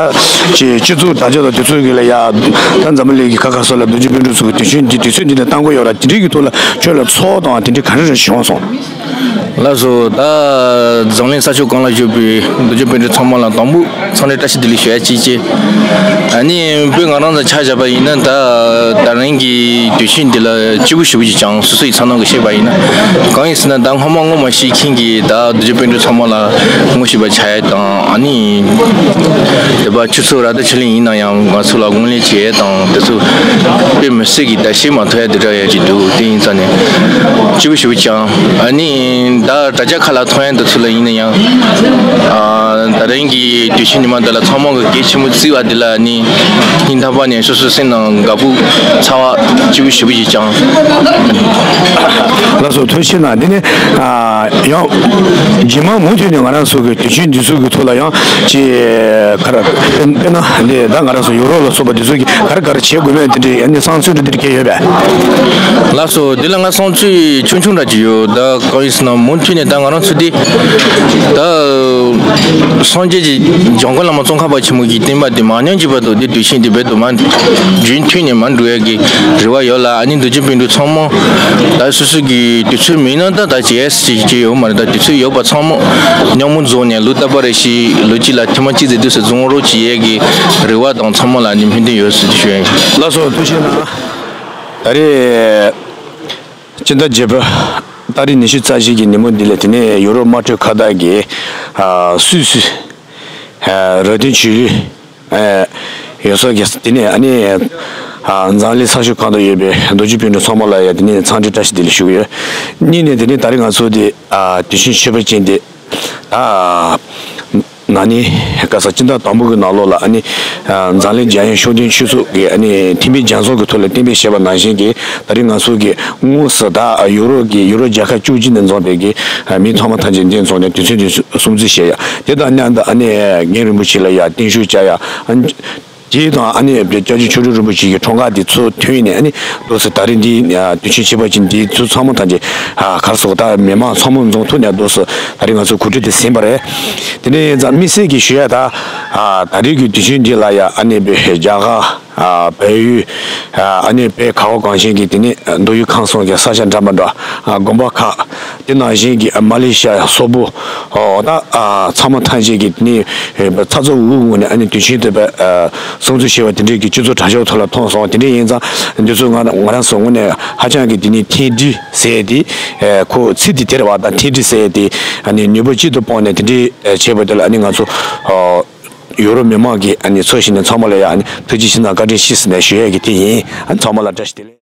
ཅིག་སྤྱི་ཚོགས་དྲ་རྒྱ་དང་དེ་ཚོ་གི་ལ་ཡ་ད་འཛམ་བུ་གླིང་གི་ཁ་ཁ་སོ་ལ་རྡོ་རྗེ་སྤུན་གྲོགས་ཚོ་གི་དུས་ཆེན་འདི་དུས་ཚོད་འདི་ནས་བཏང་གི་ཡོད་ར། དེ་འདྲའི་གི་ཐོག་ལ་ཁྱོད་ལ་ཚོར་སྣང་དེ་འདྲ་ག་རེ་རེ་བྱུང་སོང་། ལགས་སོ། ད་འཛམ་གླིང་ས་ཕྱོགས་གང་ལ་བཞུགས་པའི་རྡོ་རྗེ་སྤུན་གྲོགས་ཚང་མ་ལ་དང་པོ་འཚམས་འདྲི་བཀྲ་ཤིས་བདེ་ལེགས་ཞུ་ཡ་གཅིག་བྱས། ཨ་ནི་བོད་ང་རང་ཚོ་ཆ་བཞག་པ་ཡིན་ན། ད་ད་རིང་གི་དུས་ཆེན་འདི་ལ་སྐྱིད་པོ་ཞེ་པོ་ཅིག་བྱུང་། སོ་སོ་ཡི་ཚོར་སྣང་གི་བཤད་པ་ཡིན་ན། གང་ཡིན་ཟེར་ན་ད་སྔོན་མ་ངོ་མ་ཤེས་མཁན་གྱི་ད་རྡོ་རྗེ་སྤུན་གྲོགས་ཚང་མ་ལ་ངོ་ཤེས་པ་ཆགས་ཡ་དང་། ཨ་ནི་དེ་པ་ཁྱོད་ཚོ་ར་ད་ཆི་ལིང་ཡིན་ན་ཡང་ང་ཚོ་ལ་དགུང་ལེན་བྱེད་ཡ་དང་དེ་ཚོ་དཔེ་མི་སྲིད་ཀྱི་ད་བཤད་མ་ཐུབ་ཡ་དེ་འདྲ་ཡ་ཅིག་འདུག་དེ་ཡིན་ཙང་ནས་སྐྱིད་པོ་ཞེ་པོ་ཅིག་བྱུང་། ཨ་ནི་ད་དྲ་རྒྱ་ཁག་ལ་མཐོང་ཡ་འདི་ཚོ་ལ་ཡིན་ན་ཡང་། ཨ་ད་རིང་གི་དུས་ཆེན་ཉི་མ་འདི་ལ་ཚང་མ་གི་གལ་ཆེན་པོ་བརྩི་བ་འདི་ལ་ནི་སྙིང་ཐག་པ་ནས་སོ་སོའི་སེམས་ནང་དགའ་པོ་ཚ་བ་སྐྱིད་པོ་ཞེ་པོ་ཅིག་བྱུང་། ལགས་སོ། ཐུགས་རྗེ་གནང་། འདི་ནི་ཨ་ཡང་རྗེས་མ་མུ་མཐུད་ནས་ང་རང་ཚོ་གི་དུས་ཆེན་འདི་ཚོ་གི་ཐོག་ལ་ཡང་ཅིག་ག་རེ་དཔེར་ན་འདི་ད་ང་རང་ཚོ་ཡུ་རོབ་ལ་སོགས་པ་འདི་ཚོ་གི་ག་རེ་ག་རེ་བྱེད་དགོས་མེད་དེ་འདྲའི་ཨ་ནི་བསམ་ཚུལ་འདི་འདྲ་གལ་ཡོད་པས། ལགས་སོ། འདི་ལ་ང་བསམ་ཚུལ་ཆུང་ཆུང་འདྲ་ཅིག་ཡོད། ད་གང་ཡིན་ཟེར་ན་མུ་མཐུད་ནས་ད་ང་རང་ཚོ་འདི་ད་སངས་རྒྱས་ཀྱི་འཇམ་མགོན་བླ་མ་ཙོང་ཁ་པ་ཆེན་པོ་གི་བསྟན་པ་འདི་མ་ཉམས་ཀྱི་བར་དུ་འདི་དུས་ཆེན་འདི་རྦད་དུ་མ་རྒྱུན་མཐུད་ནས་མ་འགྲོ་ཡ་གི་རེ་བ་ཡོད་ལ། ཨ་ནི་རྡོ་རྗེ་སྤུན་གྲོགས་ཚང་མ་ད་སོ་སོ་གི་དུས་ཚོད་མེད་ན་ད་ད་བྱས་ཅིག་ཅིག་ཡོད་མ་རེད། ད་དུས་ཚོད་ཡོད་པ་ཚང་མ་མཉམ་མོ་འཛོམས་ནས་ལོ་རྟག་པ་རེ་བཞིན་ལོ་གཅིག་ལ་ཐེངས་མ་གཅིག་ཙམ་འདུག་སེ་འཛོམས་རོགས་བྱེད་ཡས་ཀྱི་རེ་བ་དང་ཚང་མ་ལ་ནི་སྨོན་འདུན་ཡོད་ཟེར་ཞུ་ཡ་ཡིན། ལགས་སོ། ཐུགས་རྗེ་གནང་། ད་རེས་སྤྱི་ཟླ་བརྒྱད་པ་ཏ་རིག་ཉི་ཤུ་རྩ་བཞི་གི་ཉིན་མོ་འདི་ལ་དེ་ནས་ཡུ་རོབ་དམག་གྲོས་ཁ་བརྡ་གི་ཨ་སུད་སི་ཨ་ར་ཏིན་ཆུས་ཨ་ཡོད་ས་གི་དེ་ནས་ཨ་ནི་ཨ་འཛམ་གླིང་ས་ཕྱོགས་གང་དུ་ཡོད་པའི་རྡོ་རྗེ་སྤུན་གྲོགས་ཚང་མ་ལ་ཡ་དེ་ནས་འཚམས་འདྲི་བཀྲ་ཤིས་བདེ་ལེགས་ཞུ་གི་ཡོད། གཉིས་ནས་དེ་ནས་ད་རེས་ང་ཚོ་དེ་ཨ་དུས་ཆེན་ཆོས་པ་ཅན་དེ་ད་ན་ནིང་ག་ས་སྤྱི་ཟླ་དང་པོ་གི་ནང་ལོགས་ལ་ཨ་ནི་ཨ་འཛམ་གླིང་རྒྱལ་ཡོངས་ཤུགས་ལྡན་ཆོས་ཚོགས་ཀྱི་ཨ་ནི་འཐུས་མི་རྒྱ་མཚོ་གི་ཐོག་ལ་གཏན་འབེབས་བྱས་པ་ནང་བཞིན་གྱི་ད་རེས་ང་ཚོ་གི་དངོས་སུ་ད་ཡུ་རོབ་ཀྱི་ཡུ་རོབ་རྒྱལ་ཁབ་བཅུ་གཅིག་ནས་འཛོམས་པའི་གི་ཨ་མི་ཚང་མ་ཐམས་ཅད་འདི་འཛོམས་ནས་དུས་ཚོད་འདི་སྲུང་བརྩི་བྱེད་ཡ། དེ་དང་མཉམ་དུ་ཨ་ནི་རྒན་རིན་པོ་ཆེ་ལ་ཡ་བརྟན་བཞུགས་བྱ་ཡ། ཨ་ནི་དེ་དང་ཨ་ནི་སྐྱབས་རྗེ་མཆོག་སྤྲུལ་རིན་པོ་ཆེ་གི་འཁྲུངས་སྐར་དེ་ཚུར་མཐུད་ནས་ཨ་ནི་འདུག་སེ་ད་རེས་འདི་དུས་ཆེན་ཆོས་པ་ཅན་འདི་ཚོ་ཚང་མ་ཐམས་ཅད་ཨ་ག་རེ་ཟེར་ད་མི་མང་ཚང་མ་འཛོམས་ཐུབ་ནས་འདུག་སེ་ད་རེས་ང་ཚོ་གོ་སྒྲིག་དེ་ཟིན་པ་རེད། དེ་ནས་ཡིན་ཙང་དམིགས་བསལ་གྱི་ཞུ་ཡ་ད་ཨ་ད་རེས་ཀྱི་དུས་ཆེན་འདི་ལ་ཡ་ཨ་ནི་བོད་རྒྱ་གར་ཨ་བལ་ཡུལ་ཨ་ནི་བོད་ག་བ་གངས་ཅན་གྱི་དེ་ནས་མདོ་དབུས་ཁམས་གསུམ་གྱི་ས་ཆ་འདྲ་མི་འདྲ་ཨ་དགོན་པ་ཁག་དེ་ནང་བཞིན་གྱི་ཨ་མ་ལེ་ཤི་ཡ་སོག་པོ་ཨོ་ད་ཨ་ཚང་མ་ཐམས་ཅད་ཀྱི་དེ་ནས་ཨ་ཚ་ཚ་འུར་འུར་ངང་ནས་ཨ་ནི་དུས་ཆེན་དེ་བས་ཨ་སྲུང་བརྩི་བྱས་པ་དེ་འདྲའི་གི་སྤྱི་ཚོགས་དྲ་ཕྱོགས་ཐོག་ལ་མཐོང་སོང་། དེ་འདྲ་ཡིན་ཙང་འདི་ཚོ་ང་ང་རང་ཚོ་ངོས་ནས་ཧ་ཅང་གི་དེ་ནས་མཐུན་སྒྲིལ་ཟེར་ཡས་དེ་ཨ་ཁོ་ཚིག་དེ་དེ་རེད་བ། ད་མཐུན་སྒྲིལ་ཟེར་ཡས་དེ་ཨ་ནི་ནུས་པ་གཅིག་ཏུ་སྤུངས་ནས་དེ་འདྲའི་ཨ་བྱས་པ་དེ་ལ་ཨ་ནི་ང་ཚོ་ཨ་ཡུ་རོབ་མི་མང་གིས་ཨ་ནི་འཚོ་ཞིང་ནས་ཚང་མ་ལ་ཡ་ཨ་ནི་ཐུགས་རྗེ་ཆེ་དང་བཀའ་དྲིན་ཆེ་ཟེར་ནས་ཞུ་ཡས་ཀྱི་དེ་ཡིན། ཨ་ནི་ཚང་མ་ལ་བཀྲ་ཤིས་བདེ་ལེགས།